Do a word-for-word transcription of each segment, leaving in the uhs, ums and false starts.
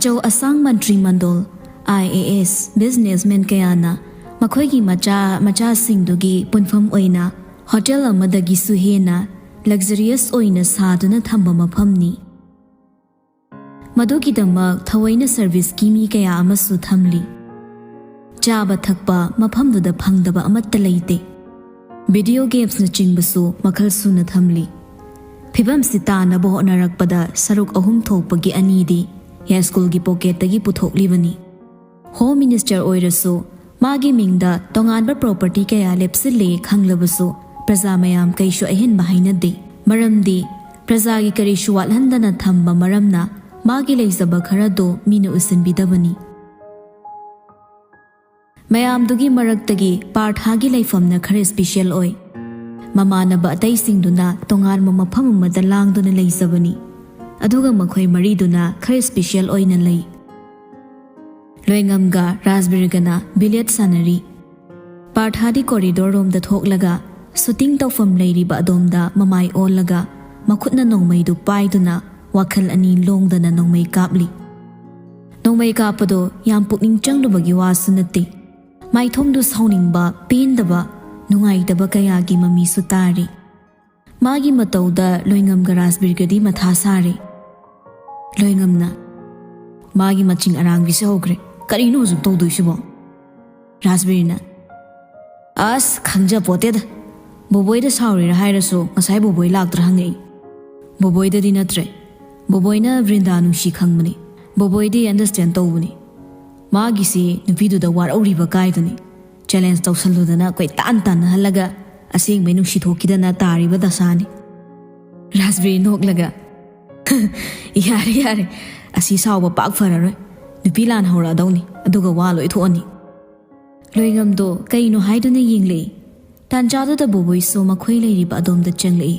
ꯆꯧ ꯑꯁꯥꯡ ꯃꯟꯇ꯭ꯔꯤ mandal, I A S, businessman ꯀꯌꯥꯅ ꯃꯈꯣꯏꯒꯤ ꯃꯆꯥ ꯃꯆꯥꯁꯤꯡꯗꯨꯒꯤ ꯄꯨꯟꯐꯝ ꯑꯣꯏꯅ ꯍꯣꯇꯦꯜ ꯑꯃꯗꯒꯤꯁꯨ ꯍꯦꯟꯅ ꯂꯛꯖꯔꯤꯌꯁ ꯑꯣꯏꯅ ꯁꯥꯗꯨꯅ ꯊꯝꯕ ꯃꯐꯝꯅꯤ꯫ ꯃꯗꯨꯒꯤꯗꯃꯛ ꯊꯑꯣꯏꯅ ꯁꯔꯚꯤꯁꯀꯤ ꯃꯤ ꯀꯌꯥ ꯑꯃꯁꯨ ꯊꯝꯂꯤ꯫ ꯆꯥꯕ ꯊꯛꯄ ꯃꯐꯝꯗꯨꯗ ꯐꯪꯗꯕ ꯑꯃꯠꯇ ꯂꯩꯇꯦ꯫ ꯚꯤꯗꯤꯑꯣ ꯒꯦꯝꯁꯅꯆꯤꯡꯕꯁꯨ ꯃꯈꯜ ꯁꯨꯅ ꯊꯝꯂꯤ꯫ ꯐꯤꯕꯝꯁꯤ ꯇꯥꯅꯕ ꯍꯣꯠꯅꯔꯛꯄꯗ ꯁꯔꯨꯛ ꯑꯍꯨꯝ ꯊꯣꯛꯄꯒꯤ ꯑꯅꯤꯗꯤ ꯌꯥꯏꯁ꯭ꯀꯨꯜꯒꯤ ꯄꯣꯀꯦꯠꯇꯒꯤ ꯄꯨꯊꯣꯛꯂꯤꯕꯅꯤ꯫ ꯍꯣꯝ ꯃꯤꯅꯤꯁꯇꯔ ꯑꯣꯏꯔꯁꯨ ꯃꯥꯒꯤ ꯃꯤꯡꯗ ꯇꯣꯉꯥꯟꯕ ꯄ꯭ꯔꯣꯄꯔꯇꯤ ꯀꯌꯥ ꯂꯦꯞꯁꯤꯜꯂꯦ ꯈꯪꯂꯕꯁꯨ ꯄ꯭ꯔꯖꯥ ꯃꯌꯥꯝ ꯀꯩꯁꯨ ꯑꯍꯦꯟꯕ ꯍꯥꯏꯅꯗꯦ꯫ ꯃꯔꯝꯗꯤ ꯄ꯭ꯔꯖꯥꯒꯤ ꯀꯔꯤꯁꯨ ꯋꯥꯠꯍꯟꯗꯅ ꯊꯝꯕ ꯃꯔꯝꯅ ꯃꯥꯒꯤ ꯂꯩꯖꯕ ꯈꯔꯗꯣ ꯃꯤꯅ ꯎꯁꯤꯟꯕꯤꯗꯕꯅꯤ꯫ ꯃꯌꯥꯝꯗꯨꯒꯤ ꯃꯔꯛꯇꯒꯤ ꯄꯥꯔꯊꯥꯒꯤ ꯂꯩꯐꯝꯅ ꯈꯔ ꯏꯁꯄꯤꯁꯦꯜ ꯑꯣꯏ꯫ ꯃꯃꯥꯟꯅꯕ ꯑꯇꯩꯁꯤꯡꯗꯨꯅ ꯇꯣꯉꯥꯟꯕ ꯃꯐꯝ ꯑꯃꯗ ꯂꯥꯡꯗꯨꯅ ꯂꯩꯖꯕꯅꯤ꯫ ꯑꯗꯨꯒ ꯃꯈꯣꯏ ꯃꯔꯤꯗꯨꯅ ꯈꯔ ꯏꯁꯄꯤꯁꯦꯜ ꯑꯣꯏꯅ ꯂꯩ꯫ ꯂꯣꯏꯉꯝꯒ ꯔꯥꯖꯕꯤꯔꯒꯅ ꯕꯤꯂꯤꯌꯠ ꯁꯥꯟꯅꯔꯤ꯫ ꯄꯥꯔꯊꯥꯗꯤ ꯀꯣꯔꯤꯗꯣꯔ ꯔꯣꯝꯗ ꯊꯣꯛꯂꯒ ꯁꯨꯇꯤꯡ ꯇꯧꯐꯝ ꯂꯩꯔꯤꯕ ꯑꯗꯣꯝꯗ ꯃꯃꯥꯏ ꯑꯣꯜꯂꯒ ꯃꯈꯨꯠꯅ ꯅꯣꯡꯃꯩꯗꯨ ꯄꯥꯏꯗꯨꯅ ꯋꯥꯈꯜ ꯑꯅꯤ ꯂꯣꯡꯗꯅ ꯅꯣꯡꯃꯩ ꯀꯥꯞꯂꯤ꯫ ꯅꯣꯡꯃꯩ ꯀꯥꯞꯄꯗꯣ ꯌꯥꯝ ꯄꯨꯛꯅꯤꯡ ꯆꯪꯂꯨꯕꯒꯤ ꯋꯥꯁꯨ ꯅꯠꯇꯦ꯫ ꯃꯥꯏꯊꯣꯡꯗꯨ ꯁꯥꯎꯅꯤꯡꯕ, ꯄꯦꯟꯗꯕ, ꯅꯨꯡꯉꯥꯏꯇꯕ ꯀꯌꯥꯒꯤ ꯃꯃꯤꯁꯨ ꯇꯥꯔꯤ꯫ ꯃꯥꯒꯤ ꯃꯇꯧꯗ ꯂꯣꯏꯉꯝꯒ ꯔꯥꯖꯕꯤꯔꯒꯗꯤ ꯃꯊꯥ ꯁꯥꯔꯦ꯫ ꯂꯣꯏꯉꯝꯅ, "ꯃꯥꯒꯤ ꯃꯆꯤꯡ ꯑꯔꯥꯡꯕꯤꯁꯦ ꯍꯧꯈ꯭ꯔꯦ꯫ ꯀꯔꯤꯅꯣ ꯍꯧꯖꯤꯛ ꯇꯧꯗꯣꯏꯁꯤꯕꯣ?" ꯔꯥꯖꯕꯤꯔꯅ, "ꯑꯁ, ꯈꯪꯖꯄꯣꯠꯇꯦꯗ꯫ ꯕꯣꯕꯣꯏꯗ ꯁꯥꯎꯔꯤꯔꯥ ꯍꯥꯏꯔꯁꯨ ꯉꯁꯥꯏ ꯕꯣꯕꯣꯏ ꯂꯥꯛꯇ꯭ꯔꯥ ꯍꯪꯉꯛꯏ꯫ ꯕꯣꯕꯣꯏꯗꯗꯤ ꯅꯠꯇ꯭ꯔꯦ꯫ ꯕꯣꯕꯣꯏꯅ ꯕ꯭ꯔꯤꯟꯗꯥ ꯅꯨꯡꯁꯤ ꯈꯪꯕꯅꯤ꯫ ꯕꯣꯕꯣꯏꯗꯤ ꯑꯟꯗꯔꯁꯇꯦꯟ ꯇꯧꯕꯅꯤ꯫ ꯃꯥꯒꯤꯁꯤ ꯅꯨꯄꯤꯗꯨꯗ ꯋꯥꯔꯧꯔꯤꯕ ꯀꯥꯏꯗꯨꯅꯤ꯫ ꯆꯦꯂꯦꯟꯖ ꯇꯧꯁꯜꯂꯨꯗꯅ ꯀꯣꯏꯇꯥꯟ ꯇꯥꯟꯅꯍꯜꯂꯒ ꯑꯁꯦꯡꯕꯩ ꯅꯨꯡꯁꯤ ꯊꯣꯛꯈꯤꯗꯅ ꯇꯥꯔꯤꯕ ꯗꯁꯥꯅꯤ꯫" ꯔꯥꯖꯕꯤꯔꯤ ꯅꯣꯛꯂꯒ, "ꯌꯥꯔꯦ, ꯌꯥꯔꯦ꯫ ꯑꯁꯤ ꯁꯥꯎꯕ ꯄꯥꯛ ꯐꯔꯔꯣꯏ꯫ ꯅꯨꯄꯤ ꯂꯥꯟ ꯍꯧꯔꯛꯑꯗꯧꯅꯤ, ꯑꯗꯨꯒ ꯋꯥ ꯂꯣꯏ ꯊꯣꯛꯑꯅꯤ꯫" ꯂꯣꯏꯉꯝꯗꯣ ꯀꯩꯅꯣ ꯍꯥꯏꯗꯨꯅ ꯌꯦꯡꯂꯛꯏ꯫ ꯇꯥꯟꯖꯥꯗꯨꯗ ꯕꯣꯕꯣꯏꯁꯨ ꯃꯈꯣꯏ ꯂꯩꯔꯤꯕ ꯑꯗꯣꯝꯗ ꯆꯪꯂꯛꯏ꯫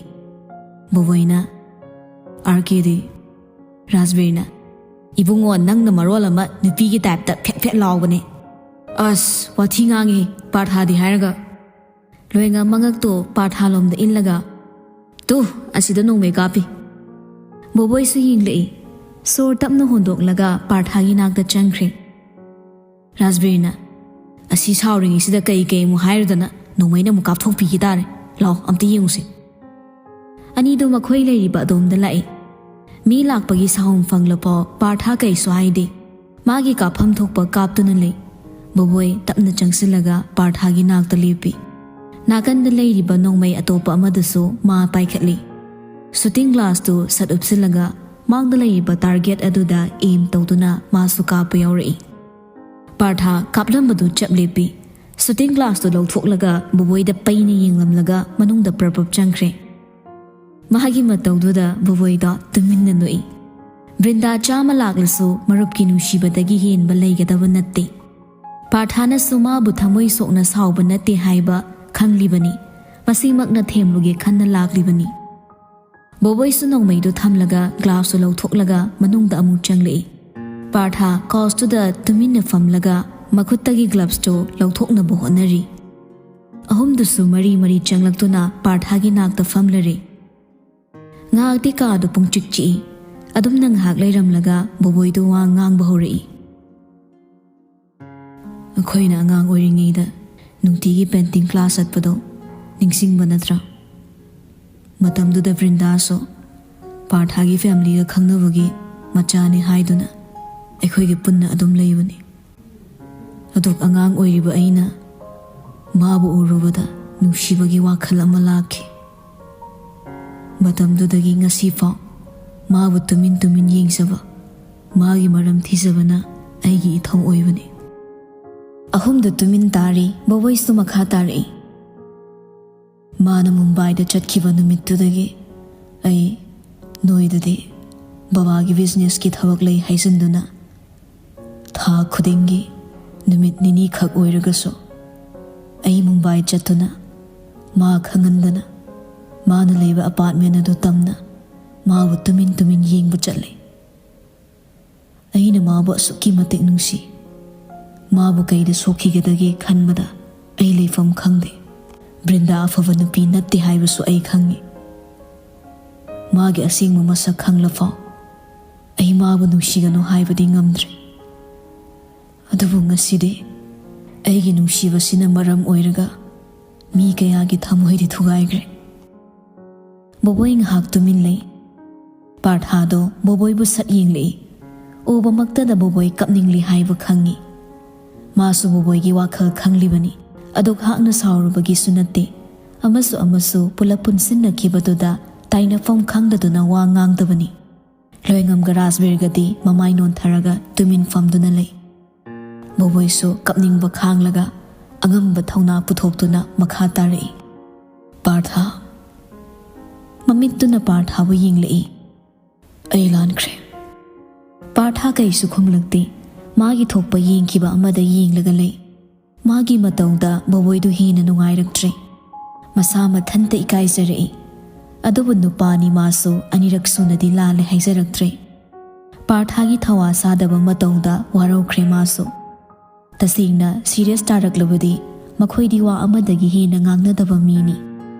ꯕꯣꯕꯣꯏꯅ, "ꯑꯥꯔ ꯀꯦꯗꯤ?" ꯔꯥꯖꯕꯤꯔꯅ, "ꯏꯕꯨꯡꯉꯣ, ꯅꯪꯅ ꯃꯔꯣꯜ ꯑꯃ ꯅꯨꯄꯤꯒꯤ ꯇꯥꯏꯞꯇ ꯐꯦꯠ ꯐꯦꯠ ꯂꯥꯎꯕꯅꯦ꯫" "ꯑꯁ, ꯋꯥꯊꯤ ꯉꯥꯡꯉꯤ, ꯄꯥꯔꯊꯥꯗꯤ ꯍꯥꯏꯔꯒ꯫" ꯂꯣꯏꯉꯝ ꯃꯉꯛꯇꯣ ꯄꯥꯔꯊꯥꯂꯣꯝꯗ ꯏꯜꯂꯒ, "ꯇꯨ, ꯑꯁꯤꯗ ꯅꯣꯡꯃꯩ ꯀꯥꯞꯄꯤ꯫" ꯕꯣꯕꯣꯏꯁꯨ ꯌꯦꯡꯂꯛꯏ꯫ ꯁꯣꯔ ꯇꯞꯅ ꯍꯣꯟꯗꯣꯛꯂꯒ ꯄꯥꯔꯊꯥꯒꯤ ꯅꯥꯛꯇ ꯆꯪꯈ꯭ꯔꯦ꯫ ꯔꯥꯖꯕꯤꯔꯅ, "ꯑꯁꯤ ꯁꯥꯎꯔꯤꯉꯩꯁꯤꯗ ꯀꯩ ꯀꯩ ꯑꯃꯨꯛ ꯍꯥꯏꯔꯨꯗꯅ, ꯅꯣꯡꯃꯩꯅ ꯑꯃꯨꯛ ꯀꯥꯞꯊꯣꯛꯄꯤꯈꯤ ꯇꯥꯔꯦ꯫ ꯂꯥꯎ, ꯑꯝꯇ ꯌꯦꯡꯉꯨꯁꯤ"꯫ ꯑꯅꯤꯗꯣ ꯃꯈꯣꯏ ꯂꯩꯔꯤꯕ ꯑꯗꯣꯝꯗ ꯂꯥꯛꯏ꯫ ꯃꯤ ꯂꯥꯛꯄꯒꯤ ꯁꯥꯍꯨꯝ ꯐꯪꯂꯐꯥꯎ ꯄꯥꯔꯊꯥ ꯀꯩꯁꯨ ꯍꯥꯏꯗꯦ꯫ ꯃꯥꯒꯤ ꯀꯥꯞꯐꯝ ꯊꯣꯛꯄ ꯀꯥꯞꯇꯨꯅ ꯂꯩ꯫ ꯕꯣꯕꯣꯏ ꯇꯞꯅ ꯆꯪꯁꯤꯜꯂꯒ ꯄꯥꯔꯊꯥꯒꯤ ꯅꯥꯛꯇ ꯂꯦꯞꯄꯤ꯫ ꯅꯥꯀꯟꯗ ꯂꯩꯔꯤꯕ ꯅꯣꯡꯃꯩ ꯑꯇꯣꯞꯄ ꯑꯃꯗꯨꯁꯨ ꯃꯥ ꯄꯥꯏꯈꯠꯂꯤ꯫ ꯁꯨꯇꯤꯡ ꯒ꯭ꯂꯥꯁꯇꯨ ꯁꯠ ꯎꯞꯁꯤꯜꯂꯒ ꯃꯥꯡꯗ ꯂꯩꯔꯤꯕ ꯇꯥꯔꯒꯦꯠ ꯑꯗꯨꯗ ꯑꯦꯝ ꯇꯧꯗꯨꯅ ꯃꯥꯁꯨ ꯀꯥꯞꯄ ꯌꯥꯎꯔꯛꯏ꯫ ꯄꯥꯔꯊꯥ ꯀꯥꯞꯂꯝꯕꯗꯨ ꯆꯞ ꯂꯦꯞꯄꯤ꯫ ꯁꯨꯇꯤꯡ ꯒ꯭ꯂꯥꯁꯇꯨ ꯂꯧꯊꯣꯛꯂꯒ ꯕꯣꯕꯣꯏꯗ ꯄꯩꯅ ꯌꯦꯡꯂꯝꯂꯒ ꯃꯅꯨꯡꯗ ꯄ꯭ꯔꯞ ꯄ꯭ꯔꯞ ꯆꯪꯈ꯭ꯔꯦ꯫ ꯃꯍꯥꯛꯀꯤ ꯃꯇꯧꯗꯨꯗ ꯕꯣꯕꯣꯏꯗꯣ ꯇꯨꯃꯤꯟꯅ ꯅꯣꯛꯏ꯫ ꯕ꯭ꯔꯤꯟꯗꯥ ꯆꯥꯝꯃ ꯂꯥꯛꯂꯁꯨ ꯃꯔꯨꯞꯀꯤ ꯅꯨꯡꯁꯤꯕꯗꯒꯤ ꯍꯦꯟꯕ ꯂꯩꯒꯗꯕ ꯅꯠꯇꯦ꯫ ꯄꯥꯔꯊꯥꯅꯁꯨ ꯃꯥꯕꯨ ꯊꯃꯣꯏ ꯁꯣꯛꯅ ꯁꯥꯎꯕ ꯅꯠꯇꯦ ꯍꯥꯏꯕ ꯈꯪꯂꯤꯕꯅꯤ꯫ ꯃꯁꯤꯃꯛꯅ ꯊꯦꯝꯂꯨꯒꯦ ꯈꯟꯅ ꯂꯥꯛꯂꯤꯕꯅꯤ꯫ ꯕꯣꯕꯣꯏꯁꯨ ꯅꯣꯡꯃꯩꯗꯨ ꯊꯝꯂꯒ ꯒ꯭ꯂꯥꯁꯁꯨ ꯂꯧꯊꯣꯛꯂꯒ ꯃꯅꯨꯡꯗ ꯑꯃꯨꯛ ꯆꯪꯂꯛꯏ꯫ ꯄꯥꯔꯊꯥ ꯀꯥꯎꯁꯇꯨꯗ ꯇꯨꯃꯤꯟꯅ ꯐꯝꯂꯒ ꯃꯈꯨꯠꯇꯒꯤ ꯒ꯭ꯂꯚꯁꯇꯨ ꯂꯧꯊꯣꯛꯅꯕ ꯍꯣꯠꯅꯔꯤ꯫ ꯑꯍꯨꯝꯗꯨꯁꯨ ꯃꯔꯤ ꯃꯔꯤ ꯆꯪꯂꯛꯇꯨꯅ ꯄꯥꯔꯊꯥꯒꯤ ꯅꯥꯛꯇ ꯐꯝꯂꯔꯦ꯫ ꯉꯥꯏꯍꯥꯛꯇꯤ ꯀꯥꯗꯨ ꯄꯨꯡꯆꯤꯛ ꯆꯤꯛꯏ꯫ ꯑꯗꯨꯝꯅ ꯉꯥꯏꯍꯥꯛ ꯂꯩꯔꯝꯂꯒ ꯕꯣꯕꯣꯏꯗꯨ ꯋꯥ ꯉꯥꯡꯕ ꯍꯧꯔꯛꯏ꯫ "ꯑꯩꯈꯣꯏꯅ ꯑꯉꯥꯡ ꯑꯣꯏꯔꯤꯉꯩꯗ ꯅꯨꯡꯇꯤꯒꯤ ꯄꯦꯟꯇꯤꯡ ꯀ꯭ꯂꯥꯁ ꯆꯠꯄꯗꯣ ꯅꯤꯡꯁꯤꯡꯕ ꯅꯠꯇ꯭ꯔꯥ? ꯃꯇꯝꯗꯨꯗ ꯕ꯭ꯔꯤꯟꯗꯥꯁꯨ ꯄꯥꯔꯊꯥꯒꯤ ꯐꯦꯃꯤꯂꯤꯒ ꯈꯪꯅꯕꯒꯤ ꯃꯆꯥꯅꯤ ꯍꯥꯏꯗꯨꯅ ꯑꯩꯈꯣꯏꯒ ꯄꯨꯟꯅ ꯑꯗꯨꯝ ꯂꯩꯕꯅꯤ꯫ ꯑꯗꯨꯛ ꯑꯉꯥꯡ ꯑꯣꯏꯔꯤꯕ ꯑꯩꯅ ꯃꯥꯕꯨ ꯎꯔꯨꯕꯗ ꯅꯨꯡꯁꯤꯕꯒꯤ ꯋꯥꯈꯜ ꯑꯃ ꯂꯥꯛꯈꯤ꯫ ꯃꯇꯝꯗꯨꯗꯒꯤ ꯉꯁꯤꯐꯥꯎ ꯃꯥꯕꯨ ꯇꯨꯃꯤꯟ ꯇꯨꯃꯤꯟ ꯌꯦꯡꯖꯕ, ꯃꯥꯒꯤ ꯃꯔꯝ ꯊꯤꯖꯕꯅ ꯑꯩꯒꯤ ꯏꯊꯧ ꯑꯣꯏꯕꯅꯤ"꯫ ꯑꯍꯨꯝꯗꯨ ꯇꯨꯃꯤꯟ ꯇꯥꯔꯤ꯫ ꯕꯣꯕꯣꯏꯁꯨ ꯃꯈꯥ ꯇꯥꯔꯛꯏ꯫ "ꯃꯥꯅ ꯃꯨꯝꯕꯥꯏꯗ ꯆꯠꯈꯤꯕ ꯅꯨꯃꯤꯠꯇꯨꯗꯒꯤ ꯑꯩ ꯅꯣꯏꯗꯗꯤ ꯕꯕꯥꯒꯤ ꯕꯤꯖꯤꯅꯦꯁꯀꯤ ꯊꯕꯛ ꯂꯩ ꯍꯥꯏꯖꯤꯟꯗꯨꯅ ꯊꯥ ꯈꯨꯗꯤꯡꯒꯤ ꯅꯨꯃꯤꯠ ꯅꯤꯅꯤꯈꯛ ꯑꯣꯏꯔꯒꯁꯨ ꯑꯩ ꯃꯨꯝꯕꯥꯏ ꯆꯠꯇꯨꯅ ꯃꯥ ꯈꯪꯍꯟꯗꯅ ꯃꯥꯅ ꯂꯩꯕ ꯑꯄꯥꯔꯠꯃꯦꯟ ꯑꯗꯨ ꯇꯝꯅ ꯃꯥꯕꯨ ꯇꯨꯃꯤꯟ ꯇꯨꯃꯤꯟ ꯌꯦꯡꯕ ꯆꯠꯂꯤ꯫ ꯑꯩꯅ ꯃꯥꯕꯨ ꯑꯁꯨꯛꯀꯤ ꯃꯇꯤꯛ ꯅꯨꯡꯁꯤ꯫ ꯃꯥꯕꯨ ꯀꯩꯗ ꯁꯣꯛꯈꯤꯒꯗꯒꯦ ꯈꯟꯕꯗ ꯑꯩ ꯂꯩꯐꯝ ꯈꯪꯗꯦ꯫ ꯕ꯭ꯔꯤꯟꯗꯥ ꯑꯐꯕ ꯅꯨꯄꯤ ꯅꯠꯇꯦ ꯍꯥꯏꯕꯁꯨ ꯑꯩ ꯈꯪꯏ꯫ ꯃꯥꯒꯤ ꯑꯁꯦꯡꯕ ꯃꯁꯛ ꯈꯪꯂꯐꯥꯎ ꯑꯩ ꯃꯥꯕꯨ ꯅꯨꯡꯁꯤꯒꯅꯨ ꯍꯥꯏꯕꯗꯤ ꯉꯝꯗ꯭ꯔꯦ꯫ ꯑꯗꯨꯕꯨ ꯉꯁꯤꯗꯤ ꯑꯩꯒꯤ ꯅꯨꯡꯁꯤꯕꯁꯤꯅ ꯃꯔꯝ ꯑꯣꯏꯔꯒ ꯃꯤ ꯀꯌꯥꯒꯤ ꯊꯃꯣꯏꯗꯤ ꯊꯨꯒꯥꯏꯈ꯭ꯔꯦ꯫ ꯕꯣꯕꯣꯏ ꯉꯥꯏꯍꯥꯛ ꯇꯨꯃꯤꯟ ꯂꯩ꯫ ꯄꯥꯔꯊꯥꯗꯣ ꯕꯣꯕꯣꯏꯕꯨ ꯁꯛ ꯌꯦꯡꯂꯛꯏ꯫ ꯎꯕꯃꯛꯇꯗ ꯕꯣꯕꯣꯏ ꯀꯞꯅꯤꯡꯂꯤ ꯍꯥꯏꯕ ꯈꯪꯏ꯫ ꯃꯥꯁꯨ ꯕꯣꯕꯣꯏꯒꯤ ꯋꯥꯈꯜ ꯈꯪꯂꯤꯕꯅꯤ꯫ ꯑꯗꯨꯛ ꯍꯥꯛꯅ ꯁꯥꯎꯔꯨꯕꯒꯤꯁꯨ ꯅꯠꯇꯦ꯫ ꯑꯃꯁꯨ ꯑꯃꯁꯨ ꯄꯨꯂꯞ ꯄꯨꯟꯁꯤꯟꯅꯈꯤꯕꯗꯨꯗ ꯇꯥꯏꯅꯐꯝ ꯈꯪꯗꯗꯨꯅ ꯋꯥ ꯉꯥꯡꯗꯕꯅꯤ꯫ ꯂꯣꯏꯉꯝꯒ ꯔꯥꯖꯕꯤꯔꯒꯗꯤ ꯃꯃꯥꯏ ꯅꯣꯟꯊꯔꯒ ꯇꯨꯃꯤꯟ ꯐꯝꯗꯨꯅ ꯂꯩ꯫ ꯕꯣꯕꯣꯏꯁꯨ ꯀꯞꯅꯤꯡꯕ ꯈꯥꯡꯂꯒ ꯑꯉꯝꯕ ꯊꯧꯅꯥ ꯄꯨꯊꯣꯛꯇꯨꯅ ꯃꯈꯥ ꯇꯥꯔꯛꯏ꯫ "ꯄꯥꯔꯊꯥ?" ꯃꯃꯤꯠꯇꯨꯅ ꯄꯥꯔꯊꯥꯕꯨ ꯌꯦꯡꯂꯛꯏ꯫ "ꯑꯩ ꯂꯥꯟꯈ꯭ꯔꯦ꯫" ꯄꯥꯔꯊꯥ ꯀꯩꯁꯨ ꯈꯨꯝꯂꯛꯇꯦ꯫ ꯃꯥꯒꯤ ꯊꯣꯛꯄ ꯌꯦꯡꯈꯤꯕ ꯑꯃꯗ ꯌꯦꯡꯂꯒ ꯂꯩ꯫ ꯃꯥꯒꯤ ꯃꯇꯧꯗ ꯕꯣꯕꯣꯏꯗꯨ ꯍꯦꯟꯅ ꯅꯨꯡꯉꯥꯏꯔꯛꯇ꯭ꯔꯦ꯫ ꯃꯁꯥ ꯃꯊꯟꯇ ꯏꯀꯥꯏꯖꯔꯛꯏ꯫ ꯑꯗꯨꯕꯨ ꯅꯨꯄꯥꯅꯤ ꯃꯥꯁꯨ ꯑꯅꯤꯔꯛ ꯁꯨꯅꯗꯤ ꯂꯥꯜꯂꯦ ꯍꯥꯏꯖꯔꯛꯇ꯭ꯔꯦ꯫ ꯄꯥꯔꯊꯥꯒꯤ ꯊꯋꯥ ꯁꯥꯗꯕ ꯃꯇꯧꯗ ꯋꯥꯔꯧꯈ꯭ꯔꯦ ꯃꯥꯁꯨ꯫ ꯇꯁꯦꯡꯅ ꯁꯤꯔꯤꯌꯁ ꯇꯥꯔꯛꯂꯕꯗꯤ ꯃꯈꯣꯏꯗꯤ ꯋꯥ ꯑꯃꯗꯒꯤ ꯍꯦꯟꯅ ꯉꯥꯡꯅꯗꯕ ꯃꯤꯅꯤ꯫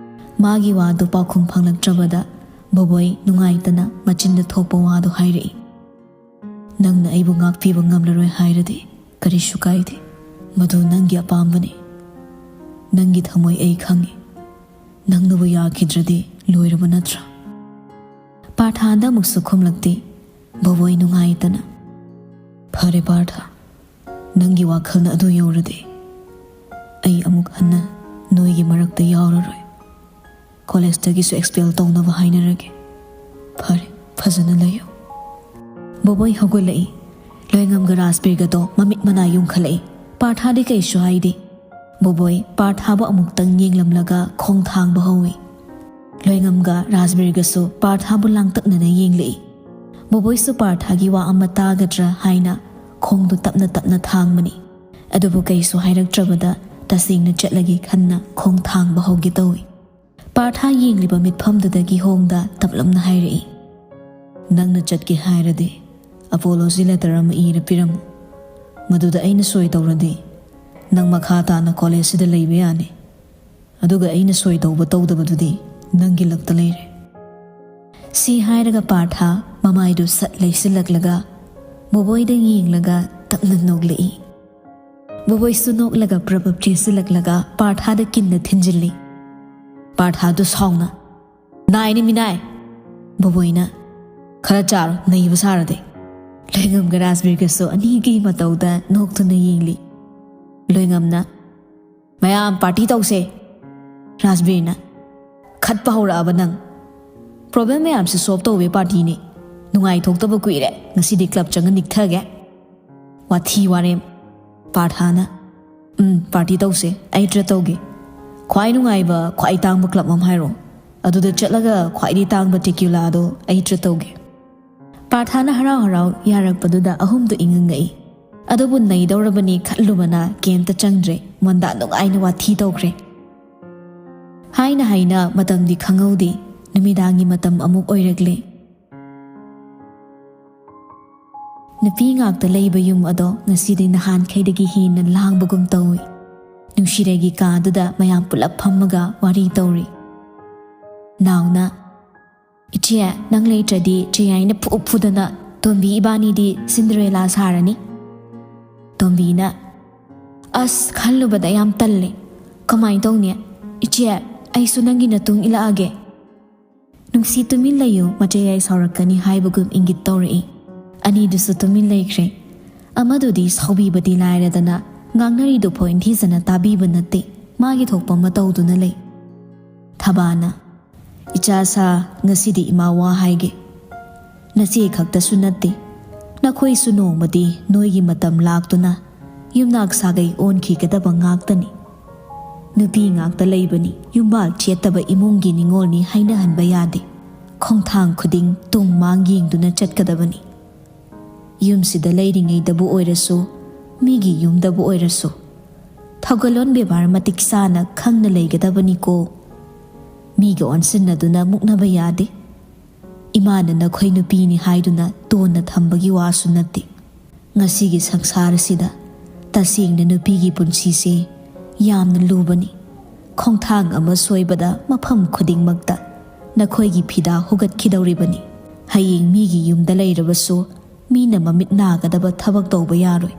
ꯃꯥꯒꯤ ꯋꯥꯗꯨ ꯄꯥꯎꯈꯨꯝ ꯐꯪꯂꯛꯇ꯭ꯔꯕꯗ ꯕꯣꯕꯣꯏ ꯅꯨꯡꯉꯥꯏꯇꯅ ꯃꯆꯤꯟꯗ ꯊꯣꯛꯄ ꯋꯥꯗꯨ ꯍꯥꯏꯔꯛꯏ꯫ "ꯅꯪꯅ ꯑꯩꯕꯨ ꯉꯥꯛꯄꯤꯕ ꯉꯝꯂꯔꯣꯏ ꯍꯥꯏꯔꯗꯤ ꯀꯔꯤꯁꯨ ꯀꯥꯏꯗꯦ꯫ ꯃꯗꯨ ꯅꯪꯒꯤ ꯑꯄꯥꯝꯕꯅꯤ꯫ ꯅꯪꯒꯤ ꯊꯃꯣꯏ ꯑꯩ ꯈꯪꯏ꯫ ꯅꯪꯅꯕꯨ ꯌꯥꯈꯤꯗ꯭ꯔꯗꯤ ꯂꯣꯏꯔꯕ ꯅꯠꯇ꯭ꯔꯥ?" ꯄꯥꯔꯊꯥꯗ ꯑꯃꯨꯛꯁꯨ ꯈꯨꯝꯂꯛꯇꯦ꯫ ꯕꯣꯕꯣꯏ ꯅꯨꯡꯉꯥꯏꯇꯅ, "ꯐꯔꯦ ꯄꯥꯔꯊꯥ, ꯅꯪꯒꯤ ꯋꯥꯈꯜꯅ ꯑꯗꯨ ꯌꯧꯔꯗꯤ ꯑꯩ ꯑꯃꯨꯛ ꯍꯟꯅ ꯅꯣꯏꯒꯤ ꯃꯔꯛꯇ ꯌꯥꯎꯔꯔꯣꯏ꯫ ꯀꯣꯂꯦꯖꯇꯒꯤꯁꯨ ꯑꯦꯛꯁꯄꯦꯜ ꯇꯧꯅꯕ ꯍꯥꯏꯅꯔꯒꯦ꯫ ꯐꯔꯦ, ꯐꯖꯅ ꯂꯩꯌꯨ꯫" ꯕꯣꯕꯣꯏ ꯍꯧꯒꯠꯂꯛꯏ꯫ ꯂꯣꯏꯉꯝꯒ ꯔꯥꯖꯕꯤꯔꯒꯗꯣ ꯃꯃꯤꯠ ꯃꯅꯥ ꯌꯨꯡꯈꯠꯂꯛꯏ꯫ ꯄꯥꯔꯊꯥꯗꯤ ꯀꯩꯁꯨ ꯍꯥꯏꯗꯦ꯫ ꯕꯣꯕꯣꯏ ꯄꯥꯔꯊꯥꯕꯨ ꯑꯃꯨꯛꯇꯪ ꯌꯦꯡꯂꯝꯂꯒ ꯈꯣꯡ ꯊꯥꯡꯕ ꯍꯧꯏ꯫ ꯂꯣꯏꯉꯝꯒ ꯔꯥꯖꯕꯤꯔꯒꯁꯨ ꯄꯥꯔꯊꯥꯕꯨ ꯂꯥꯡꯇꯛꯅꯅ ꯌꯦꯡꯂꯛꯏ꯫ ꯕꯣꯕꯣꯏꯁꯨ ꯄꯥꯔꯊꯥꯒꯤ ꯋꯥ ꯑꯃ ꯇꯥꯒꯗ꯭ꯔꯥ ꯍꯥꯏꯅ ꯈꯣꯡꯗꯨ ꯇꯞꯅ ꯇꯞꯅ ꯊꯥꯡꯕꯅꯤ꯫ ꯑꯗꯨꯕꯨ ꯀꯩꯁꯨ ꯍꯥꯏꯔꯛꯇ꯭ꯔꯕꯗ ꯇꯁꯦꯡꯅ ꯆꯠꯂꯒꯦ ꯈꯟꯅ ꯈꯣꯡ ꯊꯥꯡꯕ ꯍꯧꯒꯦ ꯇꯧꯏ꯫ ꯄꯥꯔꯊꯥ ꯌꯦꯡꯂꯤꯕ ꯃꯤꯠꯐꯝꯗꯨꯗꯒꯤ ꯍꯣꯡꯗ ꯇꯞꯂꯞꯅ ꯍꯥꯏꯔꯛꯏ, "ꯅꯪꯅ ꯆꯠꯀꯦ ꯍꯥꯏꯔꯗꯤ ꯑꯄꯣꯂꯣꯖꯤ ꯂꯦꯇꯔ ꯑꯃ ꯏꯔ ꯄꯤꯔꯝꯃꯨ꯫ ꯃꯗꯨꯗ ꯑꯩꯅ ꯁꯣꯏ ꯇꯧꯔꯗꯤ ꯅꯪ ꯃꯈꯥ ꯇꯥꯅ ꯀꯣꯂꯦꯖꯁꯤꯗ ꯂꯩꯕ ꯌꯥꯅꯤ꯫ ꯑꯗꯨꯒ ꯑꯩꯅ ꯁꯣꯏ ꯇꯧꯕ ꯇꯧꯗꯕꯗꯨꯗꯤ ꯅꯪꯒꯤ ꯂꯛꯇ ꯂꯩꯔꯦ꯫" ꯁꯤ ꯍꯥꯏꯔꯒ ꯄꯥꯔꯊꯥ ꯃꯃꯥꯏꯗꯨ ꯁꯠ ꯂꯩꯁꯤꯜꯂꯛꯂꯒ ꯕꯣꯕꯣꯏꯗ ꯌꯦꯡꯂꯒ ꯇꯞꯅ ꯅꯣꯛꯂꯛꯏ꯫ ꯕꯣꯕꯣꯏꯁꯨ ꯅꯣꯛꯂꯒ ꯄ꯭ꯔꯞ ꯄ꯭ꯔꯞ ꯆꯦꯟꯁꯤꯜꯂꯛꯂꯒ ꯄꯥꯔꯊꯥꯗ ꯀꯤꯟꯅ ꯊꯤꯟꯖꯤꯜꯂꯤ꯫ ꯄꯥꯔꯊꯥꯗꯨ ꯁꯥꯎꯅ, "ꯅꯥꯏꯅꯤ ꯃꯤꯅꯥꯏ!" ꯕꯣꯕꯣꯏꯅ, "ꯈꯔ ꯆꯥꯔꯣ, ꯅꯩꯕ ꯁꯥꯔꯗꯤ!" ꯂꯣꯏꯉꯝꯒ ꯔꯥꯖꯕꯤꯔꯒꯁꯨ ꯑꯅꯤꯒꯤ ꯃꯇꯧꯗ ꯅꯣꯛꯇꯨꯅ ꯌꯦꯡꯂꯤ꯫ ꯂꯣꯏꯉꯝꯅ, "ꯃꯌꯥꯝ ꯄꯥꯔꯇꯤ ꯇꯧꯁꯦ!" ꯔꯥꯖꯕꯤꯔꯅ, "ꯈꯠꯄ ꯍꯧꯔꯛꯑꯕ ꯅꯪ? ꯄ꯭ꯔꯣꯕ꯭ꯂꯦꯝ ꯃꯌꯥꯝꯁꯦ ꯁꯣꯜꯕ ꯇꯧꯕꯩ ꯄꯥꯔꯇꯤꯅꯤ꯫ ꯅꯨꯡꯉꯥꯏꯊꯣꯛꯇꯕ ꯀꯨꯏꯔꯦ, ꯉꯁꯤꯗꯤ ꯀ꯭ꯂꯕ ꯆꯪꯉ ꯅꯤꯛꯊꯒꯦ!" ꯋꯥꯊꯤ ꯋꯥꯔꯦꯝ꯫ ꯄꯥꯔꯊꯥꯅ, "ꯎꯝ, ꯄꯥꯔꯇꯤ ꯇꯧꯁꯦ, ꯑꯩ ꯇ꯭ꯔꯤꯠ ꯇꯧꯒꯦ꯫ ꯈ꯭ꯋꯥꯏ ꯅꯨꯡꯉꯥꯏꯕ, ꯈ꯭ꯋꯥꯏ ꯇꯥꯡꯕ ꯀ꯭ꯂꯕ ꯑꯃ ꯍꯥꯏꯔꯣ꯫ ꯑꯗꯨꯗ ꯆꯠꯂꯒ ꯈ꯭ꯋꯥꯏꯗꯒꯤ ꯇꯥꯡꯕ ꯇꯦꯀ꯭ꯌꯨꯂꯥꯗꯣ ꯑꯩ ꯇ꯭ꯔꯤꯠ ꯇꯧꯒꯦ꯫" ꯄꯥꯔꯊꯥꯅ ꯍꯔꯥꯎ ꯍꯔꯥꯎ ꯌꯥꯔꯛꯄꯗꯨꯗ ꯑꯍꯨꯝꯗꯨ ꯏꯉꯪꯉꯛꯏ꯫ ꯑꯗꯨꯕꯨ ꯅꯩꯗꯧꯔꯕꯅꯤ ꯈꯜꯂꯨꯕꯅ ꯀꯩꯝꯇ ꯆꯪꯗ꯭ꯔꯦ꯫ ꯃꯣꯟꯗꯥ ꯅꯨꯡꯉꯥꯏꯅ ꯋꯥꯊꯤ ꯇꯧꯈ꯭ꯔꯦ꯫ ꯍꯥꯏꯅ ꯍꯥꯏꯅ ꯃꯇꯝꯗꯤ ꯈꯪꯍꯧꯗꯦ꯫ ꯅꯨꯃꯤꯗꯥꯡꯒꯤ ꯃꯇꯝ ꯑꯃꯨꯛ ꯑꯣꯏꯔꯛꯂꯦ꯫ ꯅꯨꯄꯤ ꯉꯥꯛꯇ ꯂꯩꯕ ꯌꯨꯝ ꯑꯗꯣ ꯉꯁꯤꯗꯤ ꯅꯍꯥꯟꯈꯩꯗꯒꯤ ꯍꯦꯟꯅ ꯂꯥꯡꯕꯒꯨꯝ ꯇꯧꯏ꯫ ꯅꯨꯡꯁꯤꯔꯩꯒꯤ ꯀꯥꯗꯨꯗ ꯃꯌꯥꯝ ꯄꯨꯂꯞ ꯐꯝꯃꯒ ꯋꯥꯔꯤ ꯇꯧꯔꯤ꯫ ꯅꯥꯎꯅ, "ꯏꯆꯦ, ꯅꯪ ꯂꯩꯇ꯭ꯔꯗꯤ ꯆꯦꯌꯥꯏꯅ ꯐꯨ ꯐꯨꯗꯅ ꯇꯣꯝꯕꯤ ꯏꯕꯥꯅꯤꯗꯤ ꯁꯤꯟꯗꯔꯦꯂꯥ ꯁꯥꯔꯅꯤ꯫" ꯇꯣꯝꯕꯤꯅ, "ꯑꯁ, ꯈꯜꯂꯨꯕꯗ ꯌꯥꯝ ꯇꯜꯂꯦ꯫ ꯀꯃꯥꯏꯅ ꯇꯧꯅꯤ? ꯏꯆꯦ, ꯑꯩꯁꯨ ꯅꯪꯒꯤ ꯅꯇꯨꯡ ꯏꯜꯂꯛꯑꯒꯦ꯫" "ꯅꯨꯡꯁꯤ, ꯇꯨꯃꯤꯟ ꯂꯩꯌꯨ, ꯃꯆꯦꯌꯥꯏ ꯁꯥꯎꯔꯛꯀꯅꯤ" ꯍꯥꯏꯕꯒꯨꯝ ꯏꯪꯒꯤꯠ ꯇꯧꯔꯛꯏ꯫ ꯑꯅꯤꯗꯨꯁꯨ ꯇꯨꯃꯤꯟ ꯂꯩꯈ꯭ꯔꯦ꯫ ꯑꯃꯗꯨꯗꯤ ꯁꯥꯎꯕꯤꯕꯗꯤ ꯂꯥꯏꯔꯗꯅ ꯉꯥꯡꯅꯔꯤꯗꯨ ꯄꯣꯏꯟ ꯊꯤꯖꯅ ꯇꯥꯕꯤꯕ ꯅꯠꯇꯦ, ꯃꯥꯒꯤ ꯊꯣꯛꯄ ꯑꯃ ꯇꯧꯗꯨꯅ ꯂꯩ꯫ ꯊꯕꯥꯅ, "ꯏꯆꯥ ꯁꯥ, ꯉꯁꯤꯗꯤ ꯏꯃꯥ ꯋꯥ ꯍꯥꯏꯒꯦ꯫ ꯅꯆꯦ ꯈꯛꯇꯁꯨ ꯅꯠꯇꯦ, ꯅꯈꯣꯏꯁꯨ ꯅꯣꯡꯃꯗꯤ ꯅꯣꯏꯒꯤ ꯃꯇꯝ ꯂꯥꯛꯇꯨꯅ ꯌꯨꯝꯅꯥꯛ ꯁꯥꯒꯩ ꯑꯣꯟꯈꯤꯒꯗꯕ ꯉꯥꯛꯇꯅꯤ꯫ ꯅꯨꯄꯤ ꯉꯥꯛꯇ ꯂꯩꯕꯅꯤ, ꯌꯨꯝꯕꯥꯜ ꯆꯦꯠꯇꯕ ꯏꯃꯨꯡꯒꯤ ꯅꯤꯉꯣꯜꯅꯤ ꯍꯥꯏꯅꯍꯟꯕ ꯌꯥꯗꯦ꯫ ꯈꯣꯡꯊꯥꯡ ꯈꯨꯗꯤꯡ ꯇꯨꯡ ꯃꯥꯡ ꯌꯦꯡꯗꯨꯅ ꯆꯠꯀꯗꯕꯅꯤ꯫ ꯌꯨꯝꯁꯤꯗ ꯂꯩꯔꯤꯉꯩꯗꯕꯨ ꯑꯣꯏꯔꯁꯨ, ꯃꯤꯒꯤ ꯌꯨꯝꯗꯕꯨ ꯑꯣꯏꯔꯁꯨ, ꯊꯧꯒꯜꯂꯣꯟ ꯕꯦꯕꯥꯔ ꯃꯇꯤꯛ ꯆꯥꯅ ꯈꯪꯅ ꯂꯩꯒꯗꯕꯅꯤꯀꯣ꯫ ꯃꯤꯒ ꯑꯣꯟꯁꯤꯟꯅꯗꯨꯅ ꯃꯨꯛꯅꯕ ꯌꯥꯗꯦ꯫ ꯏꯃꯥꯅ ꯅꯈꯣꯏ ꯅꯨꯄꯤꯅꯤ ꯍꯥꯏꯗꯨꯅ ꯇꯣꯟꯅ ꯊꯝꯕꯒꯤ ꯋꯥꯁꯨ ꯅꯠꯇꯦ꯫ ꯉꯁꯤꯒꯤ ꯁꯪꯁꯥꯔꯁꯤꯗ ꯇꯁꯦꯡꯅ ꯅꯨꯄꯤꯒꯤ ꯄꯨꯟꯁꯤꯁꯦ ꯌꯥꯝꯅ ꯂꯨꯕꯅꯤ꯫ ꯈꯣꯡꯊꯥꯡ ꯑꯃ ꯁꯣꯏꯕꯗ ꯃꯐꯝ ꯈꯨꯗꯤꯡꯃꯛꯇ ꯅꯈꯣꯏꯒꯤ ꯐꯤꯗꯥ ꯍꯨꯒꯠꯈꯤꯗꯧꯔꯤꯕꯅꯤ꯫ ꯍꯌꯦꯡ ꯃꯤꯒꯤ ꯌꯨꯝꯗ ꯂꯩꯔꯕꯁꯨ ꯃꯤꯅ ꯃꯃꯤꯠ ꯅꯥꯒꯗꯕ ꯊꯕꯛ ꯇꯧꯕ ꯌꯥꯔꯣꯏ꯫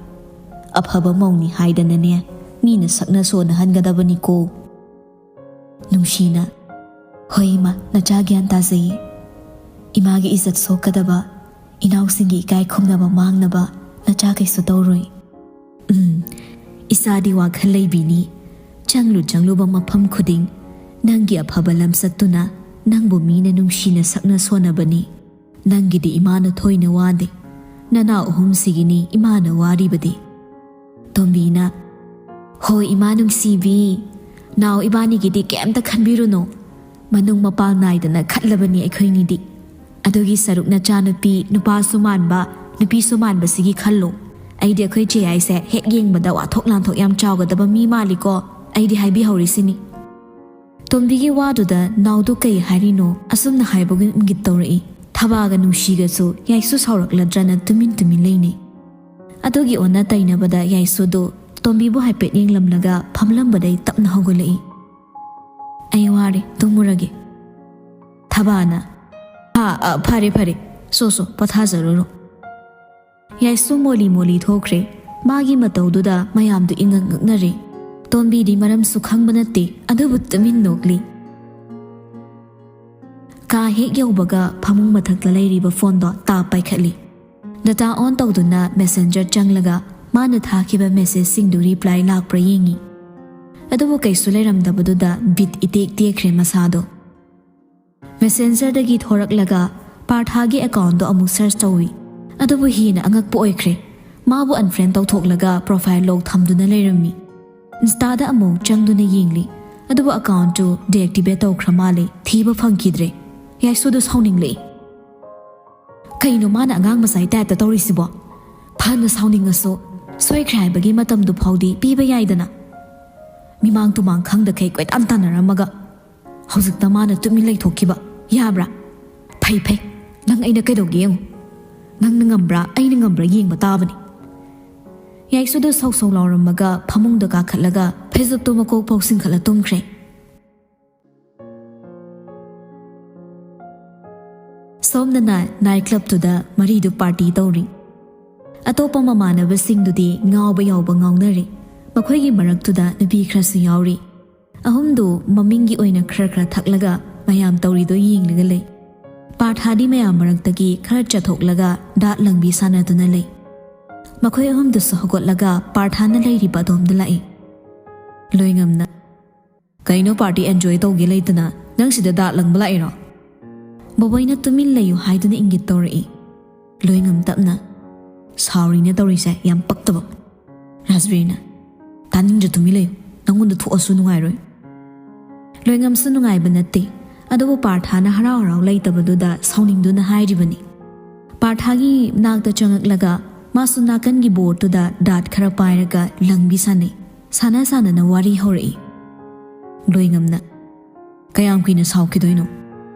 ꯑꯐꯕ ꯃꯧꯅꯤ ꯍꯥꯏꯗꯅꯅꯦ, ꯃꯤꯅ ꯁꯛꯅ ꯁꯣꯟꯅꯍꯟꯒꯗꯕꯅꯤꯀꯣ꯫ ꯅꯨꯡꯁꯤꯅ, "ꯍꯣꯏ ꯏꯃꯥ, ꯅꯆꯥ ꯒ꯭ꯌꯥꯟ ꯇꯥꯖꯩꯌꯦ꯫ ꯏꯃꯥꯒꯤ ꯏꯖꯠ ꯁꯣꯛꯀꯗꯕ, ꯏꯅꯥꯎꯁꯤꯡꯒꯤ ꯏꯀꯥꯏ ꯈꯨꯝꯅꯕ ꯃꯥꯡꯅꯕ ꯅꯆꯥ ꯀꯩꯁꯨ ꯇꯧꯔꯣꯏ꯫ ꯎꯝ, ꯏꯆꯥꯗꯤ ꯋꯥꯈꯜ ꯂꯩꯕꯤꯅꯤ꯫ ꯆꯪꯂꯨ ꯆꯪꯂꯨꯕ ꯃꯐꯝ ꯈꯨꯗꯤꯡ ꯅꯪꯒꯤ ꯑꯐꯕ ꯂꯝꯆꯠꯇꯨꯅ ꯅꯪꯕꯨ ꯃꯤꯅ ꯅꯨꯡꯁꯤꯅ ꯁꯛꯅ ꯁꯣꯟꯅꯕꯅꯤ꯫ ꯅꯪꯒꯤꯗꯤ ꯏꯃꯥꯅ ꯊꯣꯏꯅ ꯋꯥꯗꯦ꯫ ꯅꯅꯥꯎ ꯑꯍꯨꯝꯁꯤꯒꯤꯅꯤ ꯏꯃꯥꯅ ꯋꯥꯔꯤꯕꯗꯤ꯫" ꯇꯣꯝꯕꯤꯅ, "ꯍꯣꯏ ꯏꯃꯥ ꯅꯨꯡꯁꯤꯕꯤ, ꯅꯥꯎ ꯏꯕꯥꯅꯤꯒꯤꯗꯤ ꯀꯩꯝꯇ ꯈꯟꯕꯤꯔꯨꯅꯨ꯫ ꯃꯅꯨꯡ ꯃꯄꯥꯟ ꯅꯥꯏꯗꯅ ꯈꯠꯂꯕꯅꯤ ꯑꯩꯈꯣꯏꯅꯤꯗꯤ꯫ ꯑꯗꯨꯒꯤ ꯁꯔꯨꯛ ꯅꯆꯥꯅꯨꯄꯤ ꯅꯨꯄꯥꯁꯨ ꯃꯥꯟꯕ, ꯅꯨꯄꯤꯁꯨ ꯃꯥꯟꯕꯁꯤꯒꯤ ꯈꯜꯂꯣ꯫ ꯑꯩꯗꯤ ꯑꯩꯈꯣꯏ ꯆꯦ ꯌꯥꯏꯁꯦ ꯍꯦꯛ ꯌꯦꯡꯕꯗ ꯋꯥꯊꯣꯛ ꯂꯥꯟꯊꯣꯛ ꯌꯥꯝ ꯆꯥꯎꯒꯗꯕ ꯃꯤ ꯃꯥꯜꯂꯤꯀꯣ꯫ ꯑꯩꯗꯤ ꯍꯥꯏꯕꯤꯍꯧꯔꯤꯁꯤꯅꯤ꯫" ꯇꯣꯝꯕꯤꯒꯤ ꯋꯥꯗꯨꯗ ꯅꯥꯎꯗꯨ ꯀꯩ ꯍꯥꯏꯔꯤꯅꯣ ꯑꯁꯨꯝꯅ ꯍꯥꯏꯕꯒꯨꯝ ꯏꯪꯒꯤꯠ ꯇꯧꯔꯛꯏ꯫ ꯊꯕꯥꯒ ꯅꯨꯡꯁꯤꯒꯁꯨ ꯌꯥꯏꯁꯨ ꯁꯥꯎꯔꯛꯂꯗ꯭ꯔꯅ ꯇꯨꯃꯤꯟ ꯇꯨꯃꯤꯟ ꯂꯩꯅꯩ꯫ ꯑꯗꯨꯒꯤ ꯑꯣꯟꯅ ꯇꯩꯅꯕꯗ ꯌꯥꯏꯁꯨꯗꯨ ꯇꯣꯝꯕꯤꯕꯨ ꯍꯥꯏꯐꯦꯠ ꯌꯦꯡꯂꯝꯂꯒ ꯐꯝꯂꯝꯕꯗꯩ ꯇꯞꯅ ꯍꯧꯒꯠꯂꯛꯏ꯫ "ꯑꯩ ꯋꯥꯔꯦ, ꯇꯨꯝꯃꯨꯔꯒꯦ꯫" ꯊꯕꯥꯅ, "ꯍꯥ, ꯑ, ꯐꯔꯦ, ꯐꯔꯦ, ꯁꯣ, ꯁꯣ, ꯄꯣꯊꯥꯖꯔꯨꯔꯣ꯫" ꯌꯥꯏꯁꯨ ꯃꯣꯂꯤ ꯃꯣꯂꯤ ꯊꯣꯛꯈ꯭ꯔꯦ꯫ ꯃꯥꯒꯤ ꯃꯇꯧꯗꯨꯗ ꯃꯌꯥꯝꯗꯨ ꯏꯉꯛ ꯉꯛꯅꯔꯦ꯫ ꯇꯣꯝꯕꯤꯗꯤ ꯃꯔꯝꯁꯨ ꯈꯪꯕ ꯅꯠꯇꯦ, ꯑꯗꯨꯕꯨ ꯇꯨꯃꯤꯟ ꯅꯣꯛꯂꯤ꯫ ꯀꯥ ꯍꯦꯛ ꯌꯧꯕꯒ ꯐꯃꯨꯡ ꯃꯊꯛꯇ ꯂꯩꯔꯤꯕ ꯐꯣꯟꯗꯣ ꯇꯥꯞ ꯄꯥꯏꯈꯠꯂꯤ꯫ ꯗꯇꯥ ꯑꯣꯟ ꯇꯧꯗꯨꯅ ꯃꯦꯁꯦꯟꯖꯔ ꯆꯪꯂꯒ ꯃꯥꯅ ꯊꯥꯈꯤꯕ ꯃꯦꯁꯦꯖꯁꯤꯡꯗꯨ ꯔꯤꯄ꯭ꯂꯥꯏ ꯂꯥꯛꯄ꯭ꯔꯥ ꯌꯦꯡꯉꯤ꯫ ꯑꯗꯨꯕꯨ ꯀꯩꯁꯨ ꯂꯩꯔꯝꯗꯕꯗꯨꯗ ꯕꯤꯠ ꯏꯇꯦꯛ ꯇꯦꯛꯈ꯭ꯔꯦ ꯃꯁꯥꯗꯣ꯫ ꯃꯦꯁꯦꯟꯖꯔꯗꯒꯤ ꯊꯣꯔꯛꯂꯒ ꯄꯥꯔꯊꯥꯒꯤ ꯑꯦꯀꯥꯎꯟꯗꯣ ꯑꯃꯨꯛ ꯁꯔꯆ ꯇꯧꯏ꯫ ꯑꯗꯨꯕꯨ ꯍꯦꯟꯅ ꯑꯉꯛꯄ ꯑꯣꯏꯈ꯭ꯔꯦ꯫ ꯃꯥꯕꯨ ꯑꯟꯐ꯭ꯔꯦꯟ ꯇꯧꯊꯣꯛꯂꯒ ꯄ꯭ꯔꯣꯐꯥꯏꯜ ꯂꯣꯛ ꯊꯝꯗꯨꯅ ꯂꯩꯔꯝꯃꯤ꯫ ꯏꯟꯁꯇꯥꯗ ꯑꯃꯨꯛ ꯆꯪꯗꯨꯅ ꯌꯦꯡꯂꯤ꯫ ꯑꯗꯨꯕꯨ ꯑꯦꯀꯥꯎꯟꯇꯨ ꯗꯤꯑꯦꯛꯇꯤꯚꯦꯠ ꯇꯧꯈ꯭ꯔ ꯃꯥꯜꯂꯦ꯫ ꯊꯤꯕ ꯐꯪꯈꯤꯗ꯭ꯔꯦ꯫ ꯌꯥꯏꯁꯨꯗꯨ ꯁꯥꯎꯅꯤꯡꯂꯛꯏ꯫ "ꯀꯩꯅꯣ ꯃꯥꯅ ꯑꯉꯥꯡ ꯃꯆꯥꯒꯤ ꯇꯥꯏꯞꯇ ꯇꯧꯔꯤꯁꯤꯕꯣ? ꯐꯅ ꯁꯥꯎꯅꯤꯡꯉꯁꯨ ꯁꯣꯏꯈ꯭ꯔꯦ ꯍꯥꯏꯕꯒꯤ ꯃꯇꯝꯗꯨ ꯐꯥꯎꯗꯤ ꯄꯤꯕ ꯌꯥꯏꯗꯅ꯫ ꯃꯤꯃꯥꯡ ꯇꯨꯃꯥꯡ ꯈꯪꯗꯈꯩ ꯀꯣꯏꯇꯥꯟ ꯇꯥꯟꯅꯔꯝꯃꯒ ꯍꯧꯖꯤꯛꯇ ꯃꯥꯅ ꯇꯨꯃꯤꯟ ꯂꯩꯊꯣꯛꯈꯤꯕ ꯌꯥꯕ꯭ꯔꯥ? ꯐꯩ, ꯐꯩ꯫ ꯅꯪ ꯑꯩꯅ ꯀꯩꯗꯧꯒꯦ ꯌꯦꯡꯉꯨ꯫ ꯅꯪꯅ ꯉꯝꯕ꯭ꯔꯥ, ꯑꯩꯅ ꯉꯝꯕ꯭ꯔꯥ ꯌꯦꯡꯕ ꯇꯥꯕꯅꯤ꯫" ꯌꯥꯏꯁꯨꯗ ꯁꯧ ꯁꯧ ꯂꯥꯎꯔꯝꯃꯒ ꯐꯃꯨꯡꯗ ꯀꯥꯈꯠꯂꯒ ꯐꯩꯖꯨꯞꯇꯨ ꯃꯀꯣꯛ ꯐꯥꯎ ꯆꯤꯡꯈꯠꯂ ꯇꯨꯝꯈ꯭ꯔꯦ꯫ ꯁꯣꯝꯗꯅ ꯅꯥꯏꯠ ꯀ꯭ꯂꯕꯇꯨꯗ ꯃꯔꯤꯗꯨ ꯄꯥꯔꯇꯤ ꯇꯧꯔꯤ꯫ ꯑꯇꯣꯞꯄ ꯃꯃꯥꯟꯅꯕꯁꯤꯡꯗꯨꯗꯤ ꯉꯥꯎꯕ ꯌꯥꯎꯕ ꯉꯥꯎꯅꯔꯤ꯫ ꯃꯈꯣꯏꯒꯤ ꯃꯔꯛꯇꯨꯗ ꯅꯨꯄꯤ ꯈꯔꯁꯨ ꯌꯥꯎꯔꯤ꯫ ꯑꯍꯨꯝꯗꯨ ꯃꯃꯤꯡꯒꯤ ꯑꯣꯏꯅ ꯈꯔ ꯈꯔ ꯊꯛꯂꯒ ꯃꯌꯥꯝ ꯇꯧꯔꯤꯗꯣ ꯌꯦꯡꯂꯒ ꯂꯩ꯫ ꯄꯥꯔꯊꯥꯗꯤ ꯃꯌꯥꯝ ꯃꯔꯛꯇꯒꯤ ꯈꯔ ꯆꯠꯊꯣꯛꯂꯒ ꯗꯥꯔꯠ ꯂꯪꯕꯤ ꯁꯥꯟꯅꯗꯨꯅ ꯂꯩ꯫ ꯃꯈꯣꯏ ꯑꯍꯨꯝꯗꯨꯁꯨ ꯍꯧꯒꯠꯂꯒ ꯄꯥꯔꯊꯥꯅ ꯂꯩꯔꯤꯕ ꯑꯗꯣꯝꯗ ꯂꯥꯛꯏ꯫ ꯂꯣꯏꯉꯝꯅ, "ꯀꯩꯅꯣ, ꯄꯥꯔꯇꯤ ꯑꯦꯟꯖꯣꯏ ꯇꯧꯒꯦ ꯂꯩꯇꯅ ꯅꯪ ꯁꯤꯗ ꯗꯥꯔꯠ ꯂꯪꯕ ꯂꯥꯛꯏꯔꯣ?" ꯕꯣꯕꯣꯏꯅ ꯇꯨꯃꯤꯟ ꯂꯩꯌꯨ ꯍꯥꯏꯗꯨꯅ ꯏꯪꯒꯤꯠ ꯇꯧꯔꯛꯏ꯫ ꯂꯣꯏꯉꯝ ꯇꯞꯅ, "ꯁꯥꯎꯔꯤꯅ ꯇꯧꯔꯤꯁꯦ, ꯌꯥꯝ ꯄꯛꯇꯕ꯫" ꯔꯥꯖꯕꯤꯔꯅ, "ꯇꯥꯅꯤꯡꯗ꯭ꯔꯦ, ꯇꯨꯃꯤꯟ ꯂꯩꯌꯨ, ꯅꯪꯉꯣꯟꯗ ꯊꯣꯛꯑꯁꯨ ꯅꯨꯡꯉꯥꯏꯔꯣꯏ꯫" ꯂꯣꯏꯉꯝꯁꯨ ꯅꯨꯡꯉꯥꯏꯕ ꯅꯠꯇꯦ, ꯑꯗꯨꯕꯨ ꯄꯥꯔꯊꯥꯅ ꯍꯔꯥꯎ ꯍꯔꯥꯎ ꯂꯩꯇꯕꯗꯨꯗ ꯁꯥꯎꯅꯤꯡꯗꯨꯅ ꯍꯥꯏꯔꯤꯕꯅꯤ꯫ ꯄꯥꯔꯊꯥꯒꯤ ꯅꯥꯛꯇ ꯆꯪꯉꯛꯂꯒ ꯃꯥꯁꯨ ꯅꯥꯀꯟꯒꯤ ꯕꯣꯔꯗꯇꯨꯗ ꯗꯥꯔꯠ ꯈꯔ ꯄꯥꯏꯔꯒ ꯂꯪꯕꯤ ꯁꯥꯟꯅꯩ꯫ ꯁꯥꯟꯅ ꯁꯥꯟꯅꯅ ꯋꯥꯔꯤ ꯍꯧꯔꯛꯏ꯫ ꯂꯣꯏꯉꯝꯅ, "ꯀꯌꯥꯝ ꯀꯨꯏꯅ ꯁꯥꯎꯈꯤꯗꯣꯏꯅꯣ?"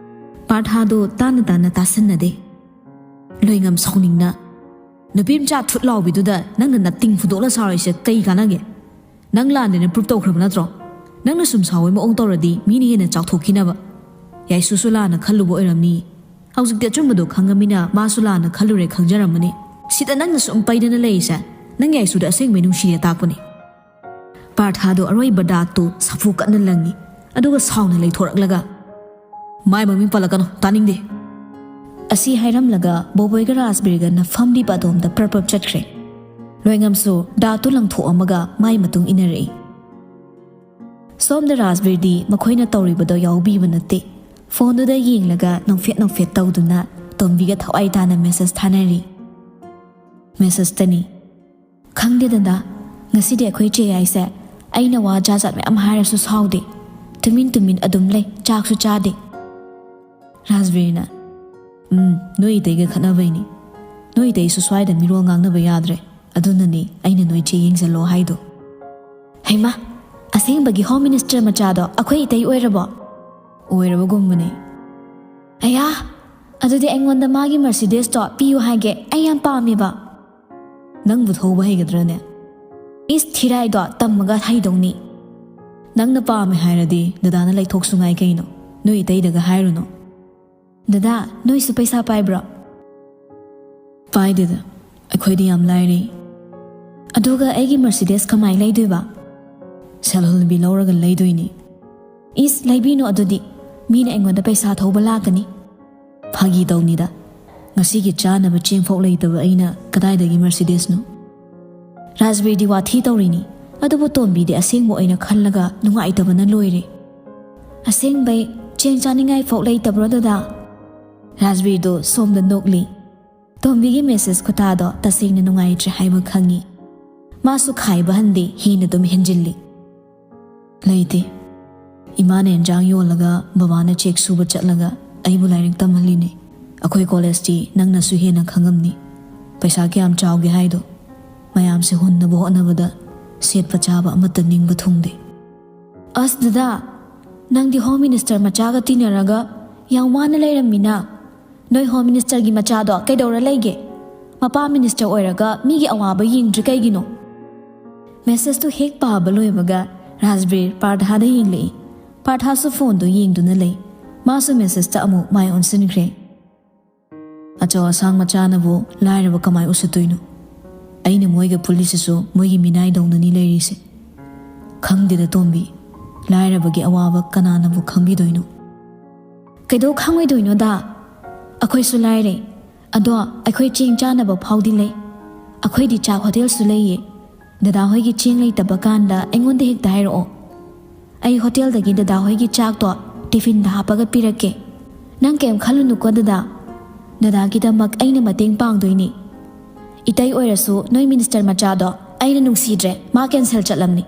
ꯄꯥꯔꯊꯥꯗꯣ ꯇꯥꯅ ꯇꯥꯅ ꯇꯥꯁꯟꯅꯗꯦ꯫ ꯂꯣꯏꯉꯝ ꯁꯥꯎꯅꯤꯡꯅ, "ꯅꯨꯄꯤ ꯃꯆꯥ ꯊꯨꯠ ꯂꯥꯎꯕꯤꯗꯨꯗ ꯅꯪꯅ ꯅꯇꯤꯡ ꯐꯨꯗꯣꯛꯂ ꯁꯥꯎꯔꯤꯁꯦ ꯀꯩ ꯀꯥꯟꯅꯒꯦ? ꯅꯪ ꯂꯥꯟꯗꯦꯅ ꯄ꯭ꯔꯨꯞ ꯇꯧꯈ꯭ꯔꯕ ꯅꯠꯇ꯭ꯔꯣ? ꯅꯪꯅ ꯁꯨꯝ ꯁꯥꯎꯕꯩ ꯃꯑꯣꯡ ꯇꯧꯔꯗꯤ ꯃꯤꯅ ꯍꯦꯟꯅ ꯆꯥꯎꯊꯣꯛꯈꯤꯅꯕ꯫ ꯌꯥꯏꯁꯨꯁꯨ ꯂꯥꯟꯅ ꯈꯜꯂꯨꯕ ꯑꯣꯏꯔꯝꯅꯤ꯫ ꯍꯧꯖꯤꯛꯇꯤ ꯑꯆꯨꯝꯕꯗꯣ ꯈꯪꯉꯃꯤꯅ ꯃꯥꯁꯨ ꯂꯥꯟꯅ ꯈꯜꯂꯨꯔꯦ ꯈꯪꯖꯔꯝꯃꯅꯤ꯫ ꯁꯤꯗ ꯅꯪꯅ ꯁꯨꯝ ꯄꯩꯗꯅ ꯂꯩꯔꯤꯁꯦ, ꯅꯪ ꯌꯥꯏꯁꯨꯗ ꯑꯁꯦꯡꯕꯩ ꯅꯨꯡꯁꯤꯔꯦ ꯇꯥꯛꯄꯅꯦ꯫" ꯄꯥꯔꯊꯥꯗꯣ ꯑꯔꯣꯏꯕ ꯗꯥꯔꯠꯇꯨ ꯁꯥꯐꯨ ꯀꯟꯅ ꯂꯪꯉꯤ, ꯑꯗꯨꯒ ꯁꯥꯎꯅ ꯂꯩꯊꯣꯔꯛꯂꯒ, "ꯃꯥꯏ ꯃꯃꯤꯡ ꯄꯜꯂꯛꯀꯅꯨ, ꯇꯥꯅꯤꯡꯗꯦ꯫" ꯑꯁꯤ ꯍꯥꯏꯔꯝꯂꯒ ꯕꯣꯕꯣꯏꯒ ꯔꯥꯖꯕꯤꯔꯒꯅ ꯐꯝꯂꯤꯕ ꯑꯗꯣꯝꯗ ꯄ꯭ꯔꯞ ꯄ꯭ꯔꯞ ꯆꯠꯈ꯭ꯔꯦ꯫ ꯂꯣꯏꯉꯝꯁꯨ ꯗꯥꯔꯠꯇꯨ ꯂꯪꯊꯣꯛꯑꯝꯃꯒ ꯃꯥꯏ ꯃꯇꯨꯡ ꯏꯟꯅꯔꯛꯏ꯫ ꯁꯣꯝꯗ ꯔꯥꯖꯕꯤꯔꯗꯤ ꯃꯈꯣꯏꯅ ꯇꯧꯔꯤꯕꯗꯣ ꯌꯥꯎꯕꯤꯕ ꯅꯠꯇꯦ꯫ ꯐꯣꯟꯗꯨꯗ ꯌꯦꯡꯂꯒ ꯅꯣꯛꯐꯦꯠ ꯅꯣꯛꯐꯦꯠ ꯇꯧꯗꯨꯅ ꯇꯣꯝꯕꯤꯒ ꯊꯋꯥꯏ ꯇꯥꯅ ꯃꯦꯁꯦꯖ ꯊꯥꯅꯔꯤ꯫ ꯃꯦꯁꯦꯖꯇꯅꯤ, "ꯈꯪꯗꯦ ꯗꯗꯥ, ꯉꯁꯤꯗꯤ ꯑꯩꯈꯣꯏ ꯆꯦ ꯌꯥꯏꯁꯦ ꯑꯩꯅ ꯋꯥ ꯖꯥꯠ ꯖꯥꯠ ꯃꯌꯥꯝ ꯍꯥꯏꯔꯁꯨ ꯁꯥꯎꯗꯦ, ꯇꯨꯃꯤꯟ ꯇꯨꯃꯤꯟ ꯑꯗꯨꯝ ꯂꯩ, ꯆꯥꯛꯁꯨ ꯆꯥꯗꯦ꯫" ꯔꯥꯖꯕꯤꯔꯅ, "ꯎꯝ, ꯅꯣꯏ ꯏꯇꯩꯒ ꯈꯠꯅꯕꯩꯅꯤ꯫ ꯅꯣꯏ ꯏꯇꯩꯁꯨ ꯁ꯭ꯋꯥꯏꯗ ꯃꯤꯔꯣꯜ ꯉꯥꯡꯅꯕ ꯌꯥꯗ꯭ꯔꯦ, ꯑꯗꯨꯅꯅꯤ ꯑꯩꯅ ꯅꯣꯏ ꯆꯦ ꯌꯦꯡꯁꯤꯜꯂꯣ ꯍꯥꯏꯗꯣ꯫" ꯍꯩꯃꯥ, ꯑꯁꯦꯡꯕꯒꯤ ꯍꯣꯝ ꯃꯤꯅꯤꯁꯇꯔ ꯃꯆꯥꯗꯣ ꯑꯩꯈꯣꯏ ꯏꯇꯩ ꯑꯣꯏꯔꯕꯣ? ꯑꯣꯏꯔꯕꯒꯨꯝꯕꯅꯦ꯫ ꯑꯌꯥ, ꯑꯗꯨꯗꯤ ꯑꯩꯉꯣꯟꯗ ꯃꯥꯒꯤ ꯃꯔꯁꯤꯗꯦꯁꯇꯣ ꯄꯤꯌꯨ ꯍꯥꯏꯒꯦ, ꯑꯩ ꯌꯥꯝ ꯄꯥꯝꯃꯦꯕ꯫ ꯅꯪꯕꯨ ꯊꯧꯕ ꯍꯩꯒꯗ꯭ꯔꯅꯦ? ꯏꯁ, ꯊꯤꯔꯥꯏꯗꯣ ꯇꯝꯃꯒ ꯍꯩꯗꯧꯅꯤ꯫ ꯅꯪꯅ ꯄꯥꯝꯃꯦ ꯍꯥꯏꯔꯗꯤ ꯗꯗꯥꯅ ꯂꯩꯊꯣꯛꯁꯨ ꯉꯥꯏ ꯀꯩꯅꯣ, ꯅꯣꯏ ꯏꯇꯩꯗꯒ ꯍꯥꯏꯔꯨꯅꯨ꯫ "ꯗꯗꯥ, ꯅꯣꯏꯁꯨ ꯄꯩꯁꯥ ꯄꯥꯏꯕ꯭ꯔꯣ?" "ꯄꯥꯏꯗꯦꯗ, ꯑꯩꯈꯣꯏꯗꯤ ꯌꯥꯝ ꯂꯥꯏꯔꯦ꯫ ꯑꯗꯨꯒ ꯑꯩꯒꯤ Mercedes ꯀꯃꯥꯏ ꯂꯩꯗꯣꯏꯕ? ꯁꯦꯜꯍꯨꯜꯕꯤ ꯂꯧꯔꯒ ꯂꯩꯗꯣꯏꯅꯤ꯫" "ꯏꯁ, ꯂꯩꯕꯤꯅꯨ ꯑꯗꯨꯗꯤ, ꯃꯤꯅ ꯑꯩꯉꯣꯟꯗ ꯄꯩꯁꯥ ꯊꯧꯕ ꯂꯥꯛꯀꯅꯤ꯫" "ꯐꯥꯒꯤ ꯇꯧꯅꯤꯗ, ꯉꯁꯤꯒꯤ ꯆꯥꯅꯕ ꯆꯦꯡꯐꯥꯎ ꯂꯩꯇꯕ ꯑꯩꯅ ꯀꯗꯥꯏꯗꯒꯤ Mercedesꯅꯣ?" ꯔꯥꯖꯕꯤꯔꯗꯤ ꯋꯥꯊꯤ ꯇꯧꯔꯤꯅꯤ, ꯑꯗꯨꯕꯨ ꯇꯣꯝꯕꯤꯗꯤ ꯑꯁꯦꯡꯕ ꯑꯣꯏꯅ ꯈꯜꯂꯒ ꯅꯨꯡꯉꯥꯏꯇꯕꯅ ꯂꯣꯏꯔꯦ꯫ "ꯑꯁꯦꯡꯕꯩ ꯆꯦꯡ ꯆꯥꯅꯤꯡꯉꯥꯏ ꯐꯥꯎ ꯂꯩꯇꯕ꯭ꯔꯣ ꯗꯗꯥ?" ꯔꯥꯖꯕꯤꯔꯗꯣ ꯁꯣꯝꯗ ꯅꯣꯛꯂꯤ꯫ ꯇꯣꯝꯕꯤꯒꯤ message ꯈꯨꯇꯥꯗꯣ ꯇꯁꯦꯡꯅ ꯅꯨꯡꯉꯥꯏꯇ꯭ꯔꯦ ꯍꯥꯏꯕ ꯈꯪꯉꯤ꯫ ꯃꯥꯁꯨ ꯈꯥꯏꯕ ꯍꯟꯗꯦ, ꯍꯦꯟꯅ ꯑꯗꯨꯝ ꯍꯦꯟꯖꯤꯜꯂꯤ꯫ "ꯂꯩꯇꯦ꯫ ꯏꯃꯥꯅ ꯑꯦꯟꯖꯥꯡ ꯌꯣꯜꯂꯒ ꯕꯕꯥꯅ ꯆꯦꯛ ꯁꯨꯕ ꯆꯠꯂꯒ ꯑꯩꯕꯨ ꯂꯥꯏꯔꯤꯛ ꯇꯝꯍꯜꯂꯤꯅꯦ꯫ ꯑꯩꯈꯣꯏ ꯀꯣꯂꯦꯖꯇꯤ ꯅꯪꯅꯁꯨ ꯍꯦꯟꯅ ꯈꯪꯉꯝꯅꯤ꯫ ꯄꯩꯁꯥ ꯀꯌꯥꯝ ꯆꯥꯎꯒꯦ ꯍꯥꯏꯗꯣ꯫ ꯃꯌꯥꯝꯁꯦ ꯍꯨꯟꯅꯕ ꯍꯣꯠꯅꯕꯗ ꯁꯦꯠꯄ ꯆꯥꯕ ꯑꯃꯠꯇ ꯅꯤꯡꯕ ꯊꯨꯡꯗꯦ꯫" "ꯑꯁ ꯗꯗꯥ, ꯅꯪꯗꯤ Home Minister ꯃꯆꯥꯒ ꯇꯤꯟꯅꯔꯒ ꯌꯥꯝ ꯋꯥꯅ ꯂꯩꯔꯝꯃꯤꯅ꯫ ꯅꯣꯏ Home Ministerꯒꯤ ꯃꯆꯥꯗꯣ ꯀꯩꯗꯧꯔ ꯂꯩꯒꯦ? ꯃꯄꯥ minister ꯑꯣꯏꯔꯒ ꯃꯤꯒꯤ ꯑꯋꯥꯕ ꯌꯦꯡꯗ꯭ꯔꯤ ꯀꯩꯒꯤꯅꯣ?" Messageꯇꯨ ꯍꯦꯛ ꯄꯥꯕ ꯂꯣꯏꯕꯒ ꯔꯥꯖꯕꯤꯔ ꯄꯥꯔꯊꯥꯗ ꯌꯦꯡꯂꯛꯏ꯫ ꯄꯥꯔꯊꯥꯁꯨ phoneꯗꯨ ꯌꯦꯡꯗꯨꯅ ꯂꯩ꯫ ꯃꯥꯁꯨ messageꯇ ꯑꯃꯨꯛ ꯃꯥꯏ ꯑꯣꯟꯁꯤꯟꯈ꯭ꯔꯦ꯫ "ꯑꯆꯧ ꯑꯁꯥꯡ ꯃꯆꯥꯅꯕꯨ ꯂꯥꯏꯔꯕ ꯀꯃꯥꯏ ꯎꯁꯤꯠꯇꯣꯏꯅꯣ? ꯑꯩꯅ ꯃꯣꯏꯒ ꯄꯨꯜꯂꯤꯁꯤꯁꯨ ꯃꯣꯏꯒꯤ ꯃꯤꯅꯥꯏꯗꯧꯅꯅꯤ ꯂꯩꯔꯤꯁꯦ꯫ ꯈꯪꯗꯦꯗ ꯇꯣꯝꯕꯤ, ꯂꯥꯏꯔꯕꯒꯤ ꯑꯋꯥꯕ ꯀꯅꯥꯅꯕꯨ ꯈꯪꯕꯤꯗꯣꯏꯅꯣ?" "ꯀꯩꯗꯧ ꯈꯪꯉꯣꯏꯗꯣꯏꯅꯣꯗ? ꯑꯩꯈꯣꯏꯁꯨ ꯂꯥꯏꯔꯦ꯫ ꯑꯗꯣ ꯑꯩꯈꯣꯏ ꯆꯦꯡ ꯆꯥꯅꯕ ꯐꯥꯎꯗꯤ ꯂꯩ꯫ ꯑꯩꯈꯣꯏꯗꯤ ꯆꯥꯛ ꯍꯣꯇꯦꯜꯁꯨ ꯂꯩꯌꯦ꯫ ꯗꯗꯥ ꯍꯣꯏꯒꯤ ꯆꯦꯡ ꯂꯩꯇꯕ ꯀꯥꯟꯗ ꯑꯩꯉꯣꯟꯗ ꯍꯦꯛꯇ ꯍꯥꯏꯔꯛꯑꯣ꯫ ꯑꯩ ꯍꯣꯇꯦꯜꯗꯒꯤ ꯗꯗꯥ ꯍꯣꯏꯒꯤ ꯆꯥꯛꯇꯣ tiffinꯗ ꯍꯥꯞꯄꯒ ꯄꯤꯔꯛꯀꯦ꯫ ꯅꯪ ꯀꯩꯝ ꯈꯜꯂꯨꯅꯨꯀꯣ ꯗꯗꯥ꯫ ꯗꯗꯥꯒꯤꯗꯃꯛ ꯑꯩꯅ ꯃꯇꯦꯡ ꯄꯥꯡꯗꯣꯏꯅꯤ꯫ ꯏꯇꯩ ꯑꯣꯏꯔꯁꯨ ꯅꯣꯏ minister ꯃꯆꯥꯗꯣ ꯑꯩꯅ ꯅꯨꯡꯁꯤꯗ꯭ꯔꯦ, ꯃꯥ cancel ꯆꯠꯂꯝꯅꯤ꯫"